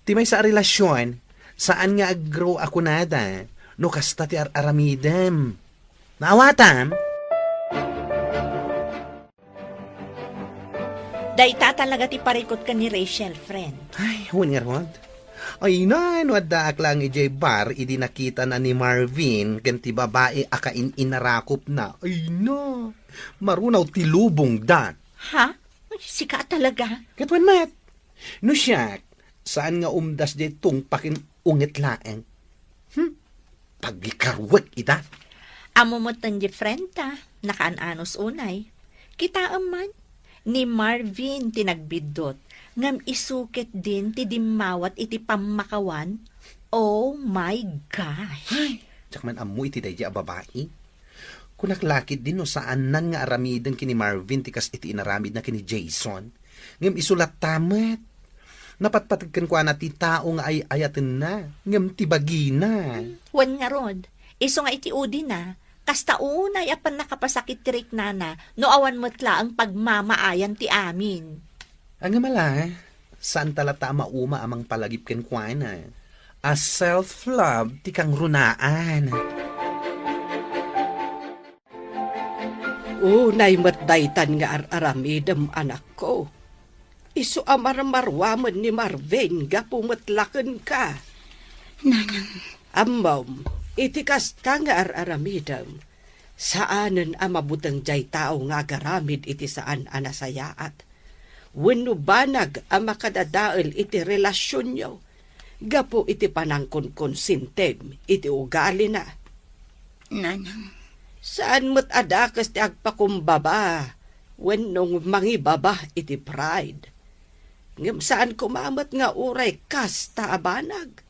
Ti maysa a relasyon, saan nga agro a kunada no kasta ti ar-aramidem. Maawatam? Dayta talaga ti parikut ken ni Rachel, friend. Ay, wen ngarud. Ay na, no addaak laeng idiay bar idi nakitana ni Marvin ken ti babai a kain-inarakupna. Ay na, marunaw ti lubongda. Ha? Sika talaga? Ket wen met. No siak, saan nga umdas diay tungpaken unget laeng. Hmm? Pagikaruek ita. Ammo met ti friend ta, nakaan-anos unay. Kitaem man, ni Marvin ti nagbiddut, ngem isu ketdin ti dimmawat iti pammakawan. Oh my gosh! Ay, diak man ammo iti daydi a babai. Kunak la ketdin no saannan nga aramiden ken ni Marvin ti kas iti inaramidna ken ni Jason. Ngem isu latta met. Napatpateg kenkuana ti tao nga ay-ayatenna, ngem ti bagina. Wen ngarud, isu nga iti udina, kasta unay a pannakapasakit ti riknana no awan met laeng pagmamaayan ti amin. Ngem ala, saanta latta a mauma a mangpalagip kenkuana. A self-love ti kangrunaan. Unay met daytan nga ar-aramidem, anakko. Isu a marmaruamen ni Marvin gapu met la kenka. Nanang. Ammom, iti kasta nga ar-aramidem, saanen a mabuteng diay tao nga agaramid iti saan a nasayaat wenno banag a makadadael iti relasionyo gapu iti panangkonkonsintim iti ugalina. Nanang. Saan met a dakes ti agpakumbaba wenno mangibaba iti pride. Ngem saan koma met nga uray kasta a banag.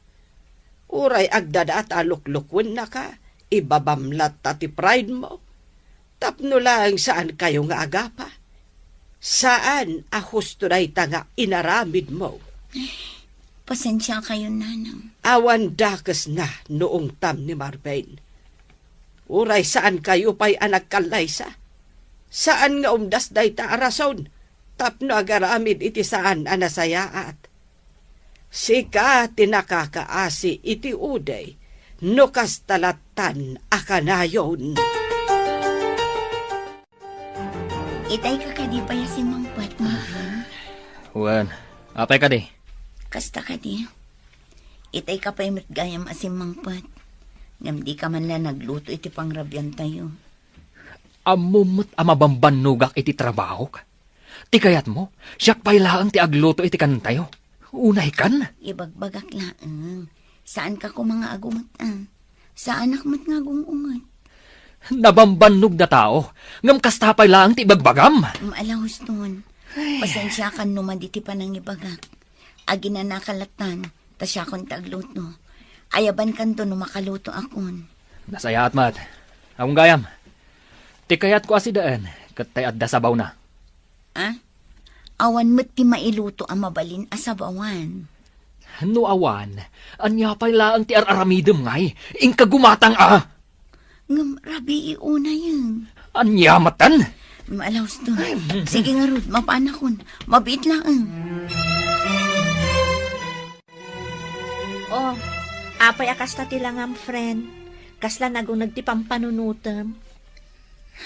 Uray agdadaat a luklukuennaka, ibabam latta ti pride mo. Tapno laeng saankayo nga agapa. Saan a husto dayta nga inaramidmo. Pasensiakayon, Nanang. Awan dakesna no ungtam ni Marvin. Uray saankayo pay a nagkallaysa. Saan nga umdas dayta a rason tapno agaramid iti saan a nasayaat. Sika ti nakakaasi iti uday no kasta lattan a kanayon. Itay ka kadi pay a simmangpet, Marvin? Wen, apay kadi? Kasta kadi. Itay ka pay met gayam a simmangpet. Ngem di ka man la nagluto iti pangrabiantayo. Ammom met a mabambannogak iti trabahok. Ti kayatmo, siak pay laeng ti agluto iti kanentayo. Unay kan? Ibagbagak laeng. Saan ka koma nga agunget, a? Saanak met nga agung-unget. Nabambannog na tao, ngem kasta pay laeng ti ibagbagam. Mm, ala, Houston. Ay. Pasensiakan no madi ti panangibagak. Aginanaka lattan, ta siakon ti agluto. Ayabankanto no makaluto akon. Nasayaat met. Awan gayam. Ti kayatko a sidaen, ket tay adda sabawna. Ah? Awan met ti mailuto a mabalin a sabawan. No awan, ania pay laeng ti ar-aramidem ngay? Inka gumatang a! Ngem rabii unayen. Ania matan? Maalaws to. Sige ngarud, mapanakon. Mabiit laeng. Oh, apay a kasta ti langam, friend? Kasla naguneg ti pampanunotem?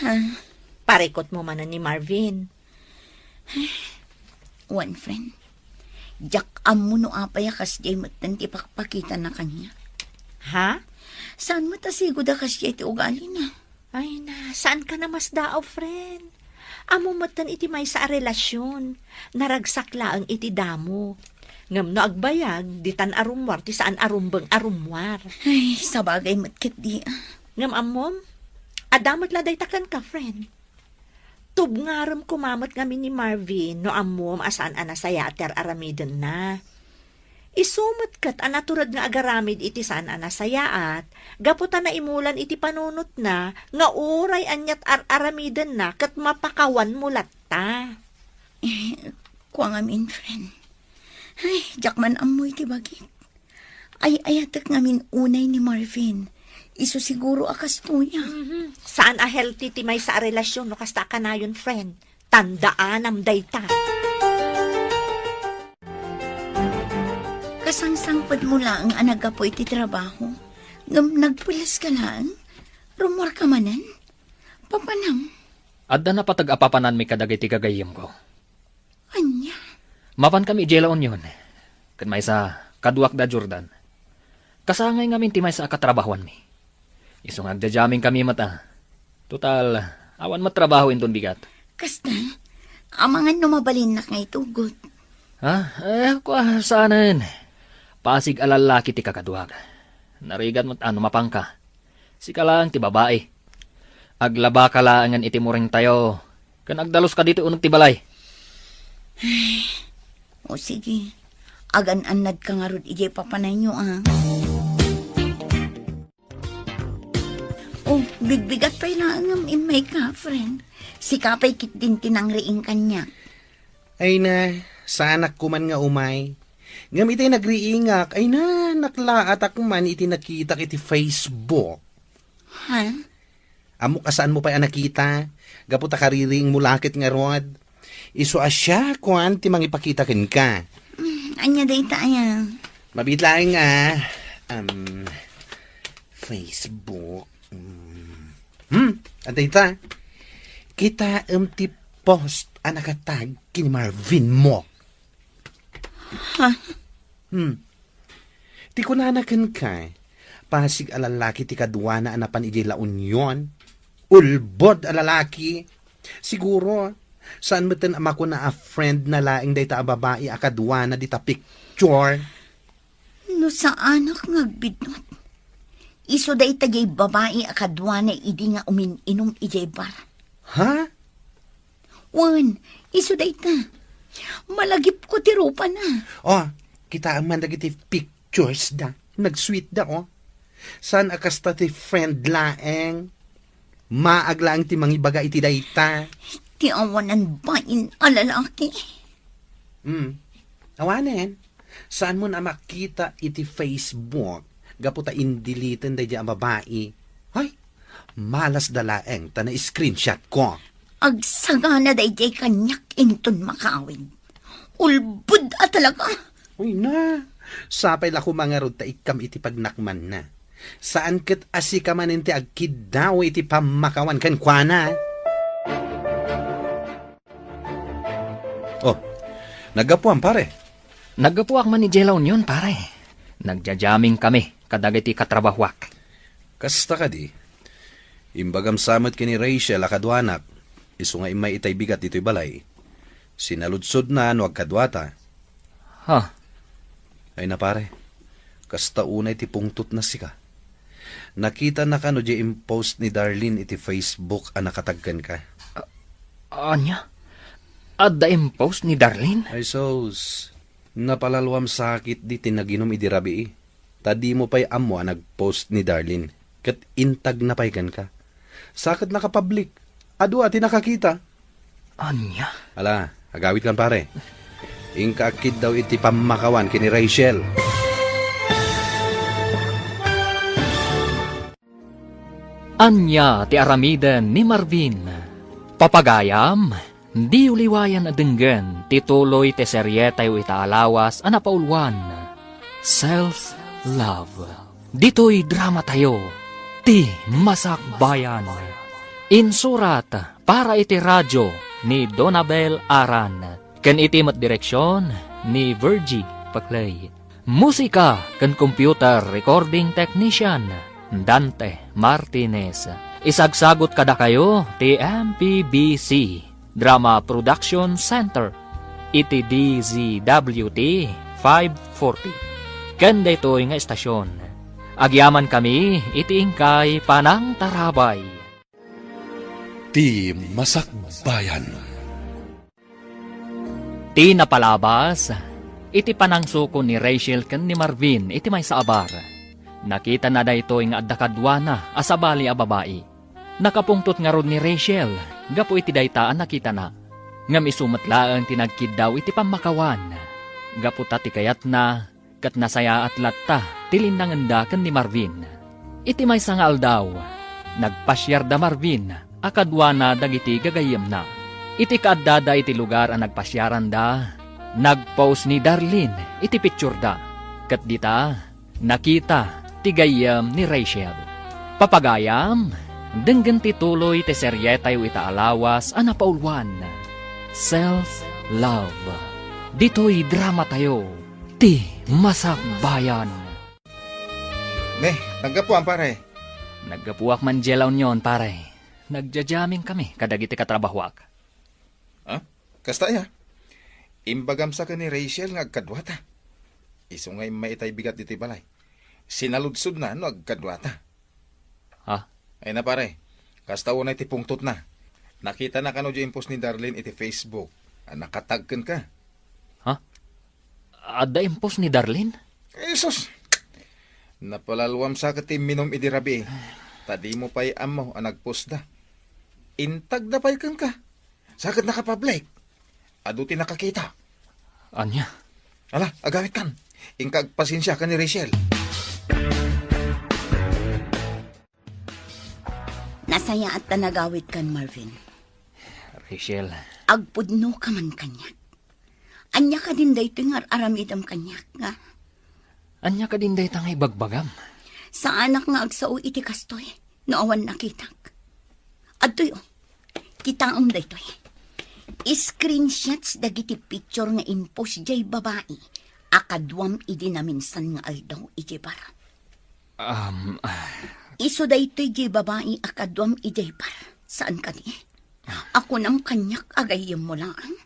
Ha? Parikutmo manen ni Marvin. Wen, friend. Diak ammo no apay a kasdiay metten ti pakpakitana kaniak. Ha? Saan met a sigud a kasdiay ti ugalina? Ay na, saan ka namasdaaw, friend? Ammo metten iti maysa a relasyon, naragsak laeng iti damo. Ngem no agbayag, ditan a rummuar ti saan a rumbeng a rummuar. Ay, sabagay met ketdi, a. Ngem ammom, adda met la dayta kenka, friend. Tubngarem koma met ngamin ni Marvin no ammom a saan a nasayaat ti ar-aramidenna. Isu met ket a natured nga agaramid iti saan a nasayaat, gapu ta naimulan iti panunotna nga uray aniat ar-aramidenna ket mapakawanmo latta. Eh, kua ngamin, friend. Ay, diak man ammo iti bagik. Ay-ayatek ngamin unay ni Marvin. Isu siguro a kastoy, a. Mhm. Saan a healthy ti maysa a relasyon no kasta a kanayon, friend. Tandaanam dayta. Kasangsangpetmo laeng a naggapu iti trabaho, ngem nagpulas ka laeng? Rummuar ka manen? Papanam? Adda napateg a papananmi kadagiti gagayyemko. Ania? Mapankami idiay La Union. Ket maysa, kaduak da Jordan. Kasangay ngamin ti maysa a katrabahoanmi. Isu nga agdiadiamingkami met, a. Total, awan met trabaho inton bigat. Kasta, amangan no mabalinnak nga itugot. Ha? Eh, kua, saanen. Pasig a lallaki ti kakaduak. Narigat met a no mapanka. Sika laeng ti babai. Aglabaka laengen iti muringtayo, ken agdaluska ditoy uneg ti balay. O sige, agan-annadka ngarud idiay papanayyo, a. O, bigbigat pay laeng ngem immayka, friend. Sika pay ketdin ti nangriing kaniak. Ay na, saanak koman nga umay. Ngem itay nagriingak, ay na, naklaatak man iti nakitak iti Facebook. Ha? Ammok a saanmo pay a nakita, gapu ta kaririingmo la ket ngarud. Isu a siak kuan ti mangipakita kenka. Mm, ania dayta aya? Mabiit laeng a, um, Facebook. Mm. Hmm, adda ita. Kitaem ti post a nakatag ken ni Marvin mo. Ha? Hmm. Ti kunana kenka, pasig a lalaki ti kaduana a napan idiay La Union. Ulbod a lalaki. Siguro, saan metten a makuna a friend na laeng dayta a babai a kaduana dita picture. No saanak nga agbidngot, isu dayta jay babai a kaduana idi nga umin-inum idiay bar. Ha? Wen, isu dayta. Malagipko ti rupana. Oh, kitaem man dagiti pictures da. Nagsweet da, oh. Saan a kasta ti friend laeng? Maag laeng ti mangibaga iti dayta. Ti awanan bain a lalaki. Hmm. Awanen, saanmon a makita iti Facebook gapu ta indeleten daydiay a babai. Hay, malas da laeng ta na-screenshot ko. Agsagana daydiay kaniak inton makawid. Ulbod a talaga. Uy na, sapay la koma ngarud ta ikkam iti pagnakmanna. Saan ket a sika manen ti agkiddaw iti pammakawan kenkuana. Oh, naggapuam, pare. Naggapuak man idiay La Union, pare. Nagja-jamming kami kadagiti katrabahuak. Kasta kadi, imbagam sa met ken ni Rachel a kaduanak, isu nga immay itay bigat ditoy balay. Sinaludsodna no agkaduata. Ha? Ay na, pare, kasta unay ti pungtotna sika. Nakitana kano diay impost ni Darlene iti Facebook a nakatag kenka? A-, ania? Adda impost ni Darlene? Ay sus, napalaluam sakit di ti naginum idi rabii. Ta dimo pay ammo a nagpost ni Darlene, ket intagna pay kenka. Sa ket nakapablik, adu a ti nakakita. Ania? Ala, agawidkan, pare. Inka agkiddaw iti pammakawan ken ni Rachel. Ania ti aramiden ni Marvin? Papagayam, diyo liwayan a denggen ti tuloy ti serietayo ita a lawas a napauluan, Self Love. Ditoy dramatayo, Ti Masakbayan. Insurat para iti radyo ni Donabel Aran, ken iti met direksion ni Virgie Paclay. Musika ken computer recording technician, Dante Martinez. Isagsagut kadakayo ti M P B C Drama Production Center iti D Z W T five forty. Ken daytoy nga estasion, agyamankami iti inkay panangtarabay. Ti Masakbayan. Ti napalabas, iti panangsuko ni Rachel ken ni Marvin iti maysa a bar, nakitana daytoy nga adda kaduana a sabali a babai. Nakapungtot ngarud ni Rachel gapu iti dayta a nakitana. Ngem isu met laeng ti nagkiddaw iti pammakawan, gapu ta ti kayatna ket nasayaat latta ti linnangenda ken ni Marvin. Iti maysa nga aldaw, nagpasiar da Marvin a kaduana dagiti gagayyemna. Iti kaaddada iti lugar a nagpasiaranda, nagpost ni Darlene iti pictureda, ket dita, nakita ti gayyem ni Rachel. Papagayam, denggen ti tuloy ti serietayo ita a lawas a napauluan, Self Love. Ditoy dramatayo, Ti Masakbayan. Ne, naggapuam, pare. Naggapuak man diay La Union, pare. Nagja-jamming kami kadagiti katrabahuak. Ha? Kasta aya? Imbagam sa ken ni Rachel nga agkaduata. Isu nga immay itay bigat ditoy balay. Sinaludsodna no agkaduata. Ha? Ay na, pare. Kasta unay ti pungtotna. Nakitana kano diay impost ni Darlene iti Facebook a nakatag kenka? Ha? Adda impost ni Darlene? Jesus! Napalaluam sa ket ti imminum idi rabii. Ta dimo pay ammo a nagpostda. Intagda pay kenka. Sa ket nakapablik. Adu ti nakakita. Ania? Ala, agawidkan. Inka agpasensia ken ni Rachel. Nasayaat ta nagawidkan, Marvin. Rachel. Agpudnoka man kaniak. Ania kadin daytoy nga ar-aramidem kaniak, nga? Ania kadin dayta nga ibagbagam? Saanak nga agsao iti kastoy no awan nakitak. Adtoy, oh. Kitaem daytoy. Screenshots dagiti picture nga impost diay babai a kaduam idi naminsan nga aldaw idiay bar. Um, ah. Isu daytoy diay babai a kaduam idiay bar. Saan kadi? Ah. Akunam kaniak a gayyemmo laeng?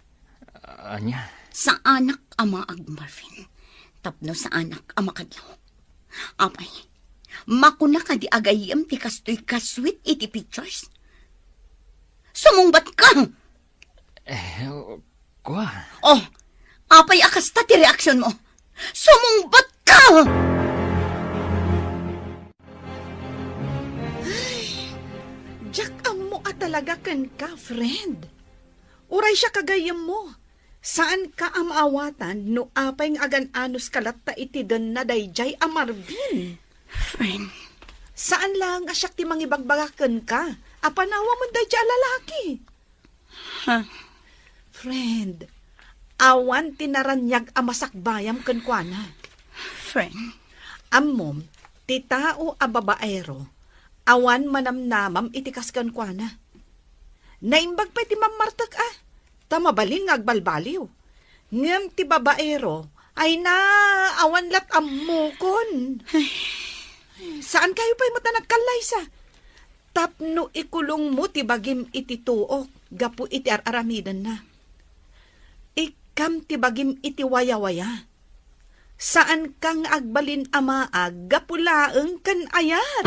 Ania? Saanak a maag, Marvin. Tapno saanak a makadlaw. Apay, makuna kadi a gayyem ti kastoy kasweet iti pictures? Sumungbat ka! Eh, kua. Oh, apay a kasta ti reaksyon mo? Sumungbat ka! Ay, diak ammo a talaga kenka, friend. Uray siak a gayyemmo, saanka a maawatan no apay nga agan-anos ka latta iti denna daydiay a Marvin. Friend. Saan laeng a siak ti mangibagbaga kenka a panawamon daydiay a lalaki. Ha? Friend, awan ti naraniag a masakbayam kenkuana. Friend. Ammom, ti tao a babaero, awan manamnamam iti kas kenkuana. Naimbag pay ti mammartek a, ta mabalin nga agbalbaliw. Ngem ti babaero, ay na, awan lat ammokon. Ay. Saan kayo pay met a nagkallaysa? Tapno ikulongmo ti bagim iti tuok gapu iti ar-aramidenna. Ikkam ti bagim iti wayawaya. Saanka nga agbalin a maag gapu laeng ken ayat.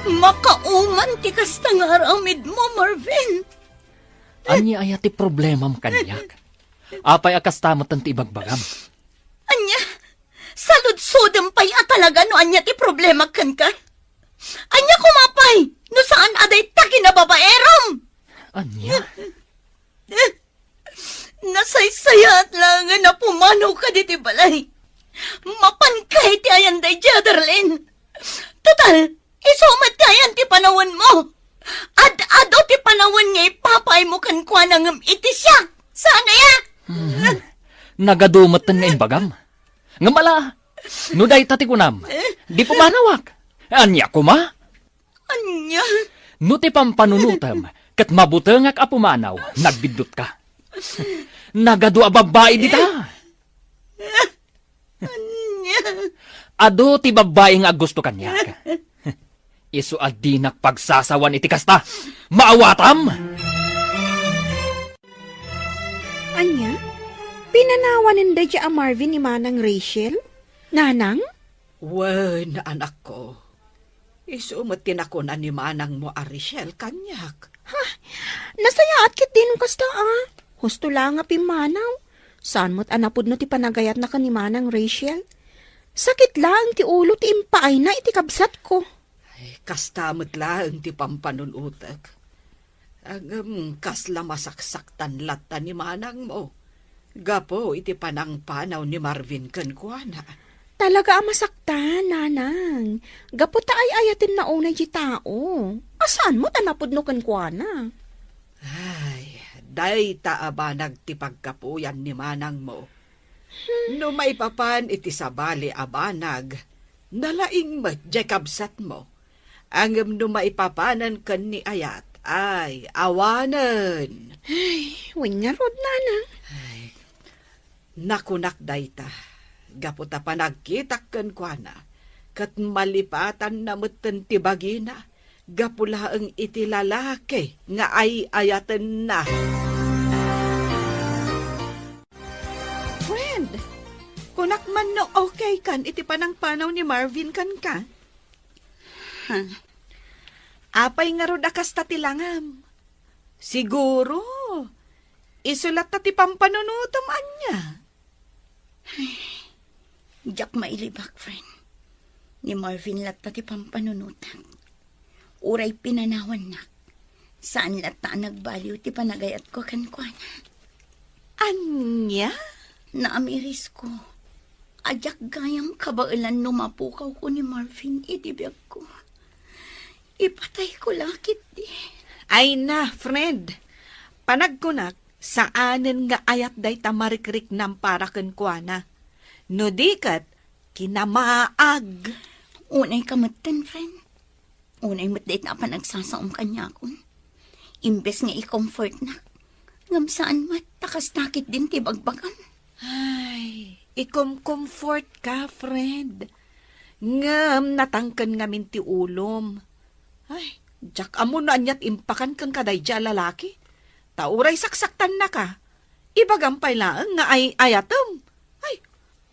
Makauman ti kasta nga aramidmo, Marvin. Ania aya ti problemam kaniak? Apay a kasta met ti ibagbagam? Ania? Saludsodem pay a talaga no ania ti problema kenka? Ania koma pay no saan a dayta kinababaerom? Ania? Nasaysayaat laengen a pumanawka ditoy balay. Mapanka iti ayan daydiay a Darlene. Total, isu met ti ayan ti panawenmo. Ad-adu ti panawen nga ipapaaymo kenkuana ngem iti siak. Saan aya? Mhm. Nagadu metten nga imbagam. Ngem ala, no dayta ti kunam, di pumanawak. Ania koma? Ania? No ti pampanunotem ket mabutengak a pumanaw, nagbiddutka. Nagadu a babbai dita. Ania? Adu ti babbai nga aggusto kaniak. Isu a dinak pagsasawan iti kasta. Maawatam! Ania? Pinanawanen daydiay a Marvin ni Manang Rachel? Nanang? Wen, anakko. Isu met ti nakuna ni manangmo a Rachel kaniak. Ha? Nasayaat ketdi no kasta a. Husto la nga pimmanaw. Saan met a napudno ti panagayatna ken ni Manang Rachel. Sakit laeng ti ulo ti impaayna iti kabsatko. Ay, kasta met laeng ti pampanunotek. Ngem kasla masaksaktan latta ni manangmo gapu iti panangpanaw ni Marvin kenkuana. Talaga a masaktan, nanang. Gapu ta ay-ayatenna unay ti tao. A saan met a napudno kenkuana? Ay, dayta a banag ti paggapuyan ni manangmo. No maipapan iti sabali a banag, nalaing met diay kabsatmo. Ngem no maipapanen ken ni ayat, ay, awanen. Ay, wen ngarud, nanang. Ay, nakunak dayta, gapu ta panagkitak kenkuana, ket malipatanna metten ti bagina, gapu laeng iti lalaki nga ay-ayatenna. Friend, kunak man no okay kan iti panangpanaw ni Marvin kenka? Ha? Apay ngarud a kasta ti langam? Siguro, isu latta ti pampanunotem ania? Ay, diak mailibak, friend. Ni Marvin latta ti pampanunotak. Uray pinanawannak, saan latta a nagbaliw ti panagayatko kenkuana. Ania? Naamirisko a diak gayam kabaelan no mapukawko ni Marvin iti biagko. Ipatayko la ketdi. Ay na, friend. Panagkunak, saanen nga ayat dayta marikriknam para kenkuana. No di ket, kinamaag. Unay ka metten, friend. Unay met dayta a panagsasaom kaniakon. Imbes nga i-comfortnak, ngem saan met, ta kasta ketdin ti bagbagam. Ay, ikomkomfort ka, friend. Ngem natangken ngamin ti ulom. Ay, diak ammo no aniat impakan ken kadaydi a lalaki. Ta uray saksaktannaka, ibagam pay laeng nga ay-ayatem. Ay,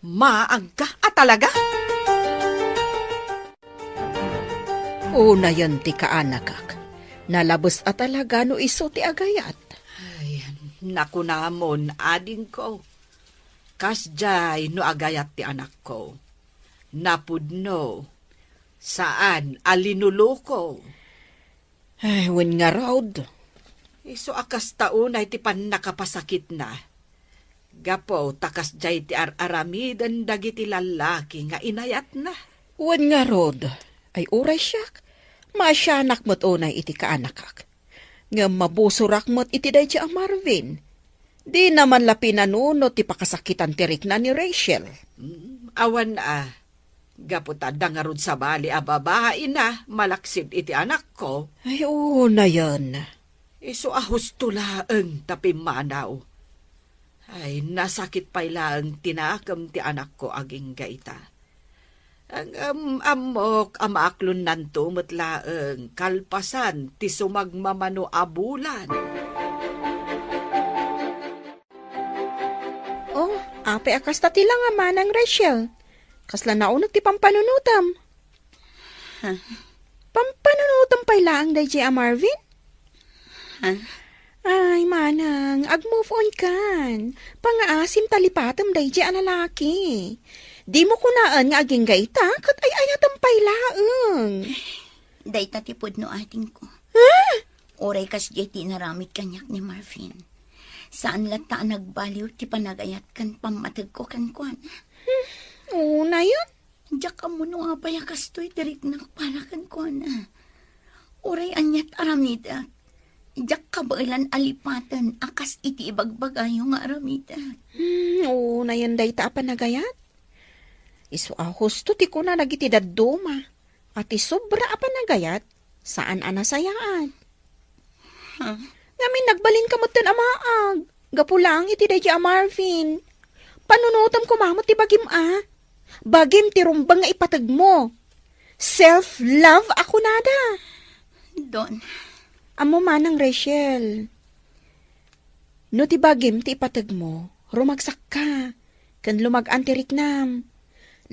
maagka a talaga. Unayen ti kaanakak. Nalabes a talaga no isu ti agayat. Ay, nakunamon, adingko. Kasdiay no agayat ti anakko. Napudno. Saan a linuluko. Ay, wen ngarud. Isu a kasta unay ti pannakapasakitna. Gapu ta kasdiay ti ar-aramiden dagiti lallaki nga inayatna. Wen ngarud, ay uray siak, Maasianak met unay iti kaanakak. Ngem mabusorak met iti daydi a Marvin. Dina man la pinanunot ti pakasakitan ti rikna ni Rachel. Mm, awan a. Gapu ta adda ngarud sabali a babaina malaksid iti anakko. Ay, unayen. Isu a husto laeng ta pimmanaw. Ay, nasakit pay laeng ti nakem ti anakko agingga ita. Ngem ammok a maaklonnanto met laeng kalpasan ti sumagmamano a bulan. Oh, apay a kasta ti la nga manang, Rachel? Kasla nauneg ti pampanunotem? Huh? Pampanunotem pay laeng daydi a Marvin? Huh? Ay, manang, ag-move on kan. Pangaasim ta lipatem daydi a lalaki. Dimo kunaen nga agingga ita, ket ay-ayatem pay laeng. Dayta ti pudno, adingko. Ha? Uray kasdiay ti inaramid kaniak ni Marvin. Saan latta a nagbaliw ti panagayat ken pammategko kenkuana. Hmm, unayen. Diak ammo no apay a kastoy ti riknak para kenkuana. Uray aniat aramidek, diak kabaelan a lipaten a kas iti ibagbagayo nga aramidek. Hmm, unayen dayta a panagayat. Isu a husto ti kuna dagiti dadduma a ti sobra a panagayat, saan a nasayaat. Huh? Ngamin nagbalinka metten a maag, gapu laeng iti daydi a Marvin. Panunotem koma met ti bagim a. Bagim ti rumbeng nga ipategmo. Self-love a kunada. Don. Ammo manang, Rachel. No ti bagim ti ipategmo, rumagsakka, ken lumag-an ti riknam.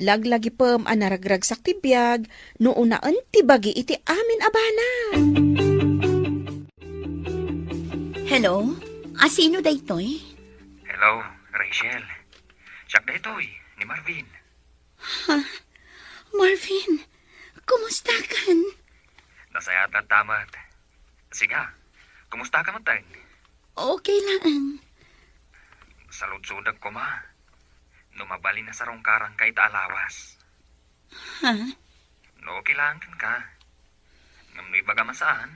Laglagipem a naragragsak ti biag no unaen ti bagi iti amin a banag. Hello? Asino daytoy? Hello, Rachel. Siak daytoy, ni Marvin. Ha? Marvin, kumusta kan? Nasayaat latta met. Siga, kumusta ka met? Okay laeng. Saludsodek koma no mabalin a sarungkaranka ita a lawas. Ha? No okay laeng kenka. Ngem no ibagam a saan,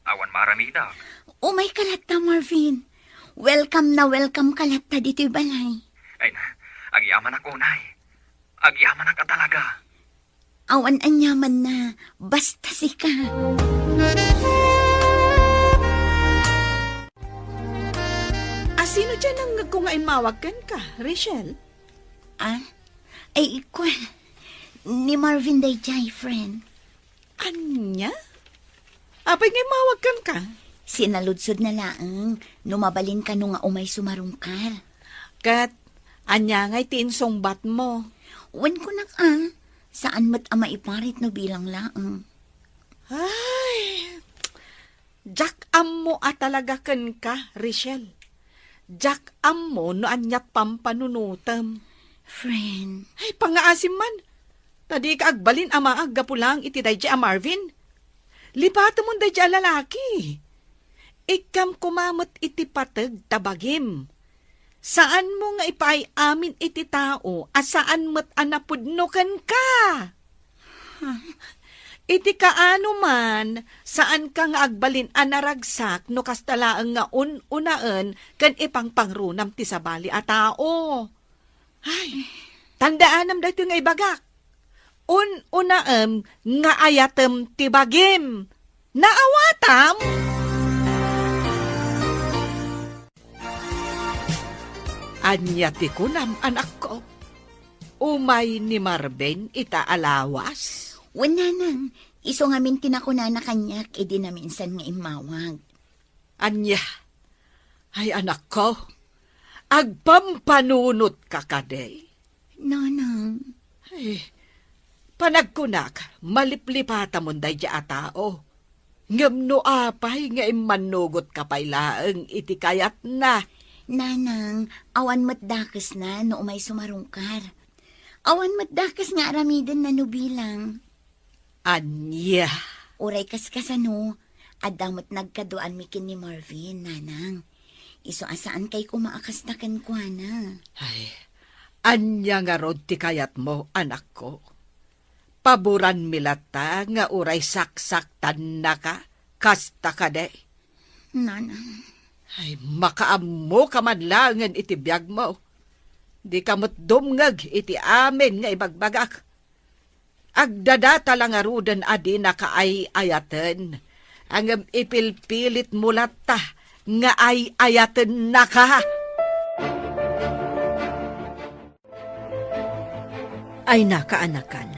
awan maaramidek. Umayka latta, Marvin. Welcome na welcome ka latta ditoy balay. Ay na, agyamanak unay. Agyamanak a talaga. Awan aniamanna, basta sika. Asino diay nangngegko nga immawag kenka, Rachel? Ah? Ay, ikua. Ni Marvin daydiay, friend. Ania? Apay nga immawag kenka? Sinaludsodna laeng no mabalin kano nga umay sumarungkar. Ket ania ngay ti insungbatmo? Wen kunak a, saan met a maiparit no bilang laeng. Ay, diak ammo a talaga kenka, Rachel. Diak ammo no ania pampanunotem. Friend. Ay, pangaasim man. Ta dika agbalin a maag gapu laeng iti daydiay a Marvin. Lipatemon daydiay a lalaki. Ikkam koma met iti pateg ta bagim. Saanmo nga ipaay amin iti tao a saan met a napudno kenka. Iti kaano man, saanka nga agbalin a naragsak no kasta laeng nga un-unaen ken ipangpangrunam ti sabali a tao. Ay, tandaanam daytoy nga ibagak. Un-unaem nga ayatem ti bagim. Naawatam? Ania ti kunam, anakko? Umay ni Marvin ita a lawas? Wen, nanang, isu ngamin ti nakunana kaniak idi naminsan nga immawag. Ania? Ay, anakko, agpampanunotka kadi? Nanang. Ay, panagkunak, maliplipatamon daydiay a tao. Ngem no apay nga immannugotka pay laeng iti kayatna? Nanang, awan met dakesna no umay sumarungkar. Awan met dakes nga aramidenna no bilang. Ania? Uray kaskasano, adda met nagkaduanmi ken ni Marvin, nanang. Isu a saankay koma a kasta kenkuana. Ay, ania ngarud ti kayatmo, anakko? Paboranmi latta nga uray saksaktannaka, kasta kadi? Nanang. Ay, makaammoka man laengen iti biagmo. Dika met dumngeg iti amin nga ibagbagak. Agdadata la ngaruden a dinaka ay-ayaten, ngem ipilpilitmo latta nga ay-ayatennaka. Ay, nakaanakan,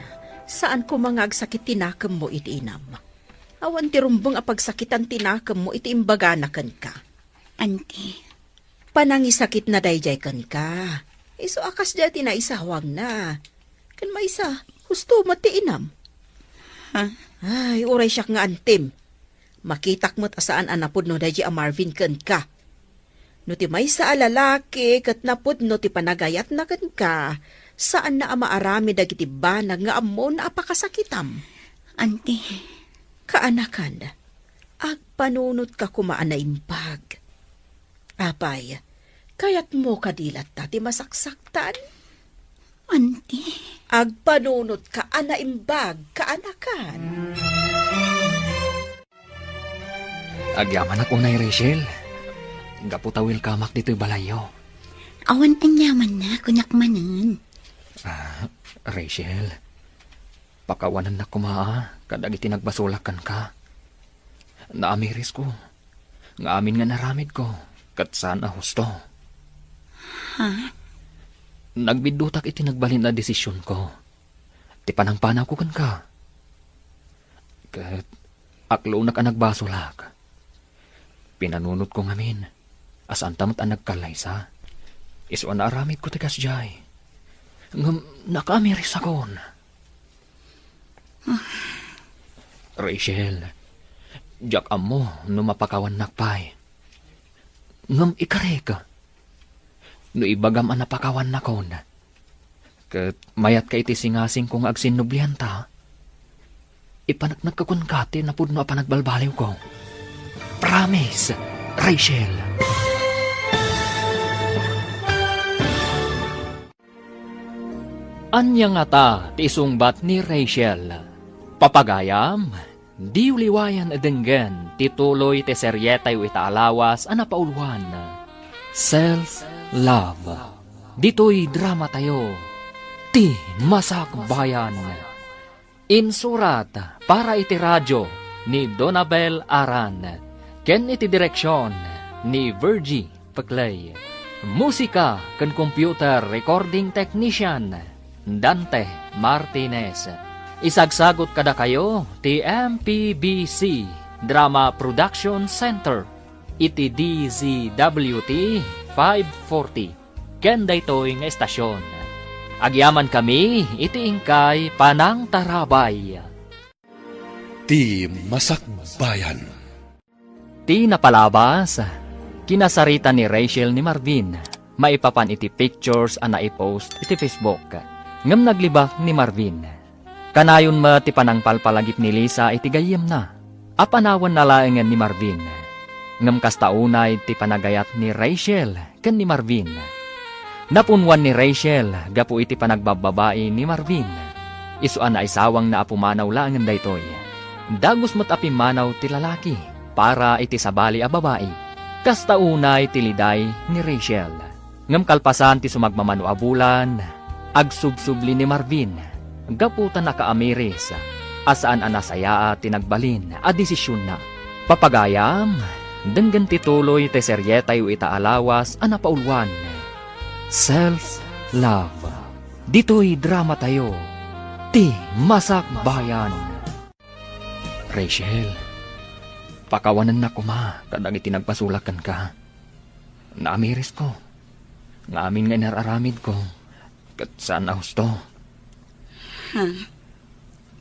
saan koma nga agsakit ti nakemmo iti inam. Awan ti rumbeng a pagsakitan ti nakemmo iti imbagana kenka. Anti. Panangisakitna daydiay kenka. Isu a kasdiay ti naisawangna. Ken maysa, husto met ti inam. Ha? Ay, uray siak nga antim. Makitak met a saan a napudno daydiay a Marvin kenka. No ti maysa a lalaki ket napudno ti panagayatna kenka, saanna a maaramid dagiti banag nga ammona a pakasakitam. Anti. Kaanakan, agpanunotka koma a naimbag. Apay, kayatmo kadi latta ti masaksaktan? Anti. Agpanunotka a naimbag, kaanakan. Agyamanak unay, Rachel. Gapu ta welcomeak ditoy balayyo. Awan aniamanna, kunak manen. Ah, Rachel, pakawanennak koma a kadagiti nagbasolak kenka. Naamirisko nga amin nga inaramidko ket saan a husto. Ha? Nagbiddutak iti nagbalin a desisionko, ti panangpanawko kenka. Ket aklonak a nagbasolak. Pinanunotko ngamin a saanta met a nagkallaysa. Isu a naaramidko ti kasdiay. Ngem nakaamirisakon. Rachel, diak ammo no mapakawannak pay. Ngem ikarik, no ibagam a napakawannakon, ket mayatka iti singasingko nga agsinnublianta, ipaneknekko kenka ti napudno a panagbalbaliwko. Promise, Rachel. Ania ngata ti isungbat ni Rachel? Papagayam, diyo liwayan a denggen ti tuloy ti serietayo ita a lawas a napauluan, Self Love. Ditoy dramatayo, Ti Masakbayan. Insurat para iti radio ni Donabel Aran ken iti direksion ni Virgie Peclay. Musika ken computer recording technician, Dante Martinez. Isagsagut kadakayo ti M P B C Drama Production Center iti D Z W T five forty ken daytoy nga estasion. Agyamankami iti inkay panangtarabay. Ti Masakbayan. Ti napalabas, kinasarita ni Rachel ni Marvin maipapan iti pictures a naipost iti Facebook. Ngem naglibak ni Marvin. Kanayon met ti panangpalpalagip ni Lisa iti gayyemna a panawanna laengen ni Marvin. Ngem kasta unay ti panagayat ni Rachel ken ni Marvin. Napunwan ni Rachel gapu iti panagbabbabai ni Marvin. Isu a naisawangna a pumanaw laengen daytoy. Dagus met a pimmanaw ti lalaki para iti sabali a babai. Kasta unay ti liday ni Rachel. Ngem kalpasan ti sumagmamano a bulan, agsubsubli ni Marvin gapu ta nakaamiris a saan a nasayaat ti nagbalin a desisionna. Papagayam, denggen ti tuloy ti serietayo ita a lawas a napauluan, Self Love. Ditoy dramatayo, Ti Masakbayan. Rachel, pakawanennak koma kadagiti nagbasolak kenka. Naamirisko nga amin nga inar-aramidko ket saan a husto. Ha?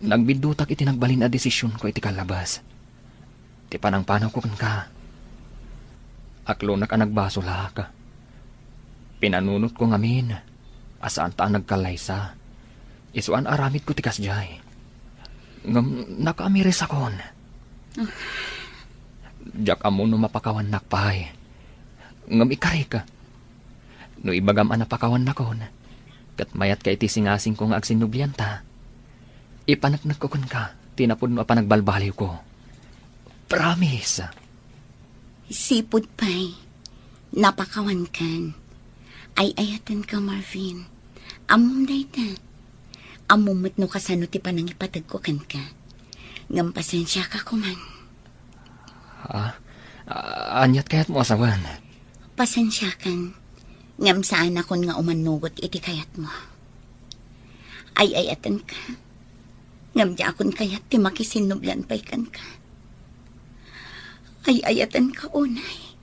Nagbiddutak iti nagbalin a desisionko iti kallabas. Ti panangpanawko kenka. Aklonak a nagbasolak. Pinanunotko ngamin a saanta a nagkallaysa. Isu a naaramidko ti kasdiay. Ngem nakaamirisakon. Diak ammo no mapakawannak pay. Ngem ikarik, no ibagam a napakawannakon, ket mayatka iti singasingko nga agsinnublianta, Ipaneknekko kenka ti napudno a panagbalbaliwko. Promise. Sipud pay, napakawankan. Ay-ayatenka, Marvin. Ammom dayta. Ammom met no kasano ti panangipategko kenka. Ngem pasensiaka koman. Ha? A-, aniat kayatmo a sawen? Pasensiakan. Ngem saanakon nga umannugot iti kayatmo. Ay-ayatenka. Ngem diakon kayat ti makisinnublan pay kenka. Ay-ayatenka unay.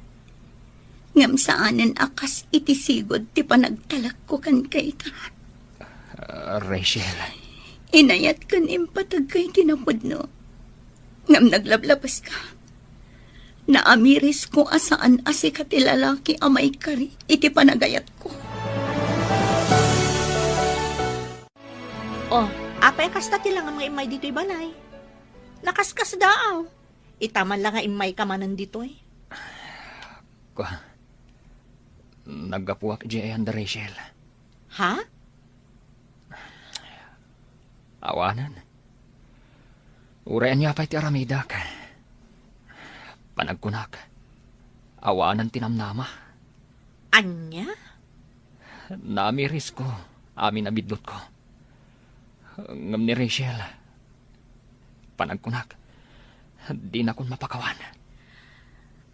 Ngem saanen a kas iti sigud ti panagtalekko kenka ita. Ah, Rachel. Inayatkan impategka iti napudno. Ngem naglablabaska. Naamirisko a saan a sika ti lalaki a maikari iti panagayatko. Oh, apay a kasta ti langam nga immay ditoy balay? Nakaskasdaaw. Ita man la nga immayka manen ditoy. Kua, naggapuak idiay ayan da Rachel. Ha? Awanen. Uray ania pay ti aramidek. Panagkunak, awanen ti namnama. Ania? Naamirisko amin a bidlotko. Ngem ni Rachel, panagkunak, dinakon mapakawan.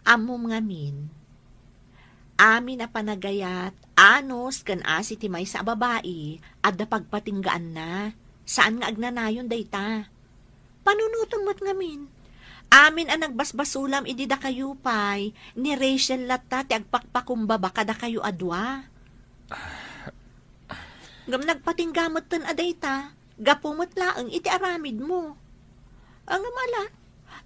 Ammom ngamin, amin a panagayat, anus ken asi ti maysa a babai, adda pagpatinggaanna. Saan nga agnanayon dayta. Panunotem met ngamin. Amin a nagbasbasulam idi dakayo pay, ni Rachel latta ti agpakpakumbaba kadakayo a dua. Ngem nagpatingga metten a dayta, gapu met laeng iti aramidmo. A, ngem ala,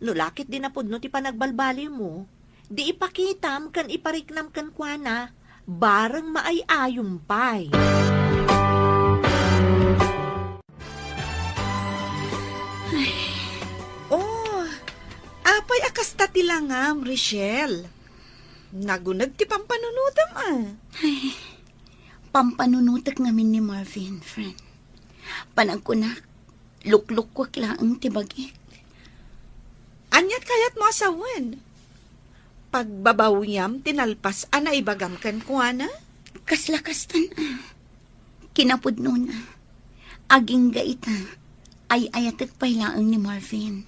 no la ket di napudno ti panagbalbaliwmo, di ipakitam ken ipariknam kenkuana, bareng maay-ayom pay. Oh, apay a kasta ti langam, Rachel? Naguneg ti pampanunotem, a. Ay, pampanunotek ngamin ni Marvin, friend. Panagkunak, luklukkuek laeng ti bagik. Aniat kayatmo a sawen? Pagbabawiam ti nalpas a naibagam kenkuana? Kasla kastan, a. Kinapudnona, agingga ita, ay-ayatek pay laeng ni Marvin.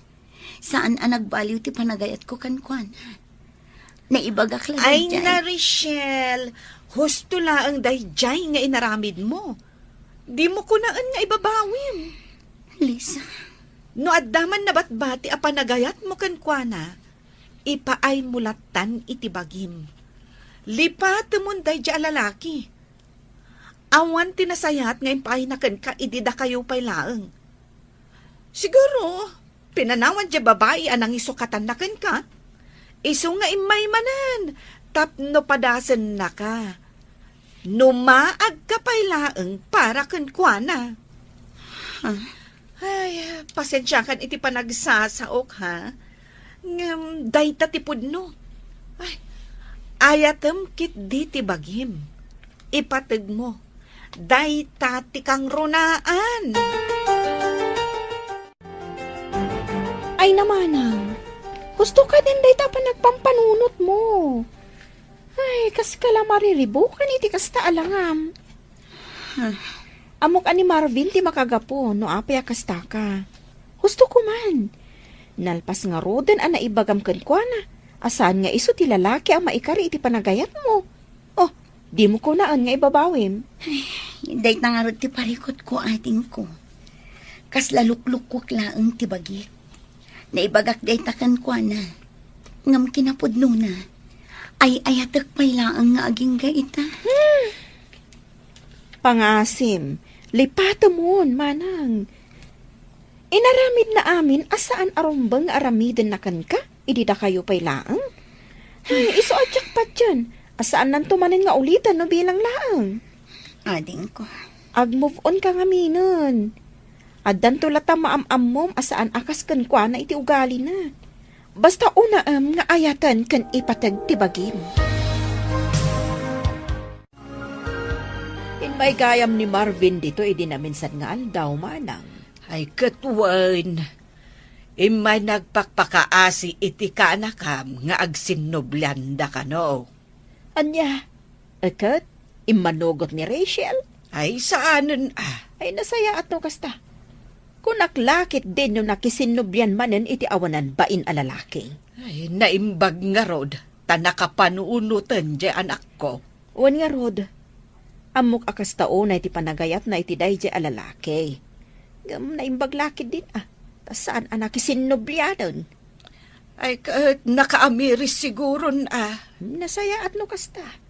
Saan a nagbaliw ti panagayatko kenkuana. Naibagak la daydiay. Ay na, Rachel, husto laeng daydiay nga inaramidmo. Dimo kunaen nga ibabawim. Lisa. No adda man nabatbati a panagayatmo kenkuana, ipaaymo lattan iti bagim. Lipatemon daydiay a lalaki. Awan ti nasayaat nga impaayna kenka idi dakayo pay laeng. Siguro, pinanawan diay babai a nangisukatanna kenka, isu nga immay manen tapno padasennaka. No maagka pay laeng para kenkuana. Ha? Ay, pasensiakan iti panagsasaok, ha? Ngem dayta ti pudno. Ay, ayatem ketdi ti bagim. Ipategmo. Dayta ti kangrunaan. Ay, namanang. Husto kadin dayta a panagpampanunotmo. Ay, kaska la mariribukan iti kasta a langam. Ammok a ni Marvin ti makagapu no apay a kastaka. Husto koman. Nalpas ngaruden a naibagam kenkuana a saan nga isu ti lalaki a maikari iti panagayatmo. Oh, dimo kunaen nga ibabawim. Ay, dayta ngarud ti parikutko, adingko. Kasla luklukkuek laeng ti bagik. Naibagak dayta kenkuana. Ngem kinapudnona, ay-ayatek pay laeng nga agingga ita. Hmm. Pangasim, lipatemon, manang. Inaramidna amin a saan a rumbeng nga aramidenna kenka idi dakayo pay laeng. Ay, isu a diak patien a saannanto manen nga uliten no bilang laeng. Adingko. Ag-move on ka ngaminen. Addanto latta maam-ammom a saan a kas kenkuana iti ugalina. Basta unaem nga ayaten ken ipateg ti bagim. Immay gayam ni Marvin ditoy idi naminsan nga aldaw, manang. Ay, ket wen, immay nagpakpakaasi iti kaanakam nga agsinnublianda kano. Ania? Ket immanugot ni Rachel? Ay, saanen a. Ay, nasayaat no kasta. Kunak la ketdin no nakisinnublian manen iti awanan bain a lalaki. Ay, naimbag ngarud, ta nakapanunoten diay anakko. Wen ngarud, ammok a kasta unay ti panagayatna iti daydiay a lalaki. Ngem naimbag la ketdin a, ta saan a nakisinnublianen. Ay, ket nakaamiris siguron a. Nasayaat no kasta.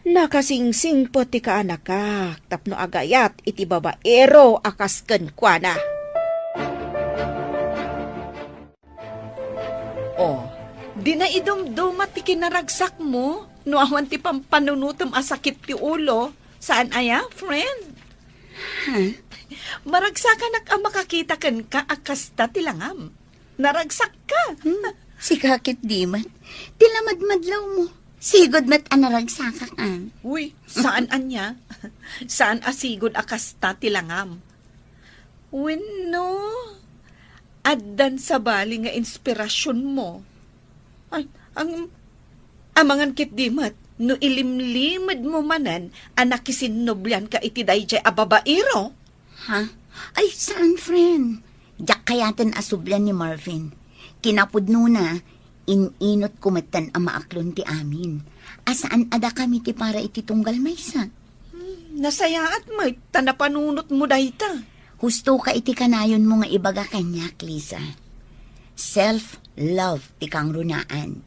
Nakasingsingpet ti kaanakak tapno agayat iti babaero a kas kenkuana. Oh, dina idumduma ti kinaragsakmo no awan ti pampanunotem a sakit ti ulo. Saan aya, friend? Ha? Maragsakanak a makakita kenka a kasta ti langam. Naragsakka. Hmm, sika ketdi met. Ti lamadmadlawmo. Sigud met a naragsakak, ah. Uy, saan ania? Saan a sigud a kasta ti langam? Wenno, addan sabali nga inspirasionmo? Ay, ang, amangan ketdi met, no ilimlimedmo manen a nakisinnublianka iti daydiay a babaero? Ha? Ay, saan, friend. Diak kayaten a sublian ni Marvin. Kinapudnona, in-inotko metten a maaklon ti amin. A saan a dakami ti para iti tunggal maysa. Hmm, nasayaat met, ta napanunotmo dayta. Hustoka iti kanayonmo nga ibaga kaniak, Lisa. Self-love ti kangrunaan.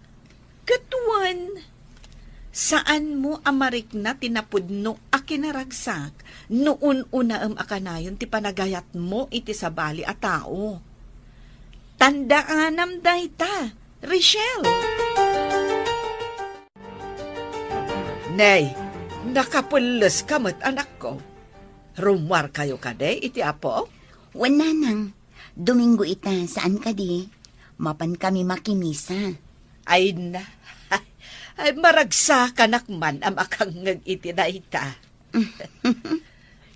Ket wen, saanmo a marikna ti napudno a kinaragsak no un-unaem a kanayon ti panagayatmo iti sabali a tao. Tandaanam dayta, Rachel. Nay, nakapelleska met, anakko. Rummuarkayo kadi iti Apo? Wen, nanang. Domingo ita, saan kadi? Mapankami makimisa. Ay na. Ay, maragsakanak man a makangngeg iti dayta.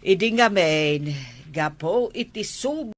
Idi ngamin, gapu iti sub-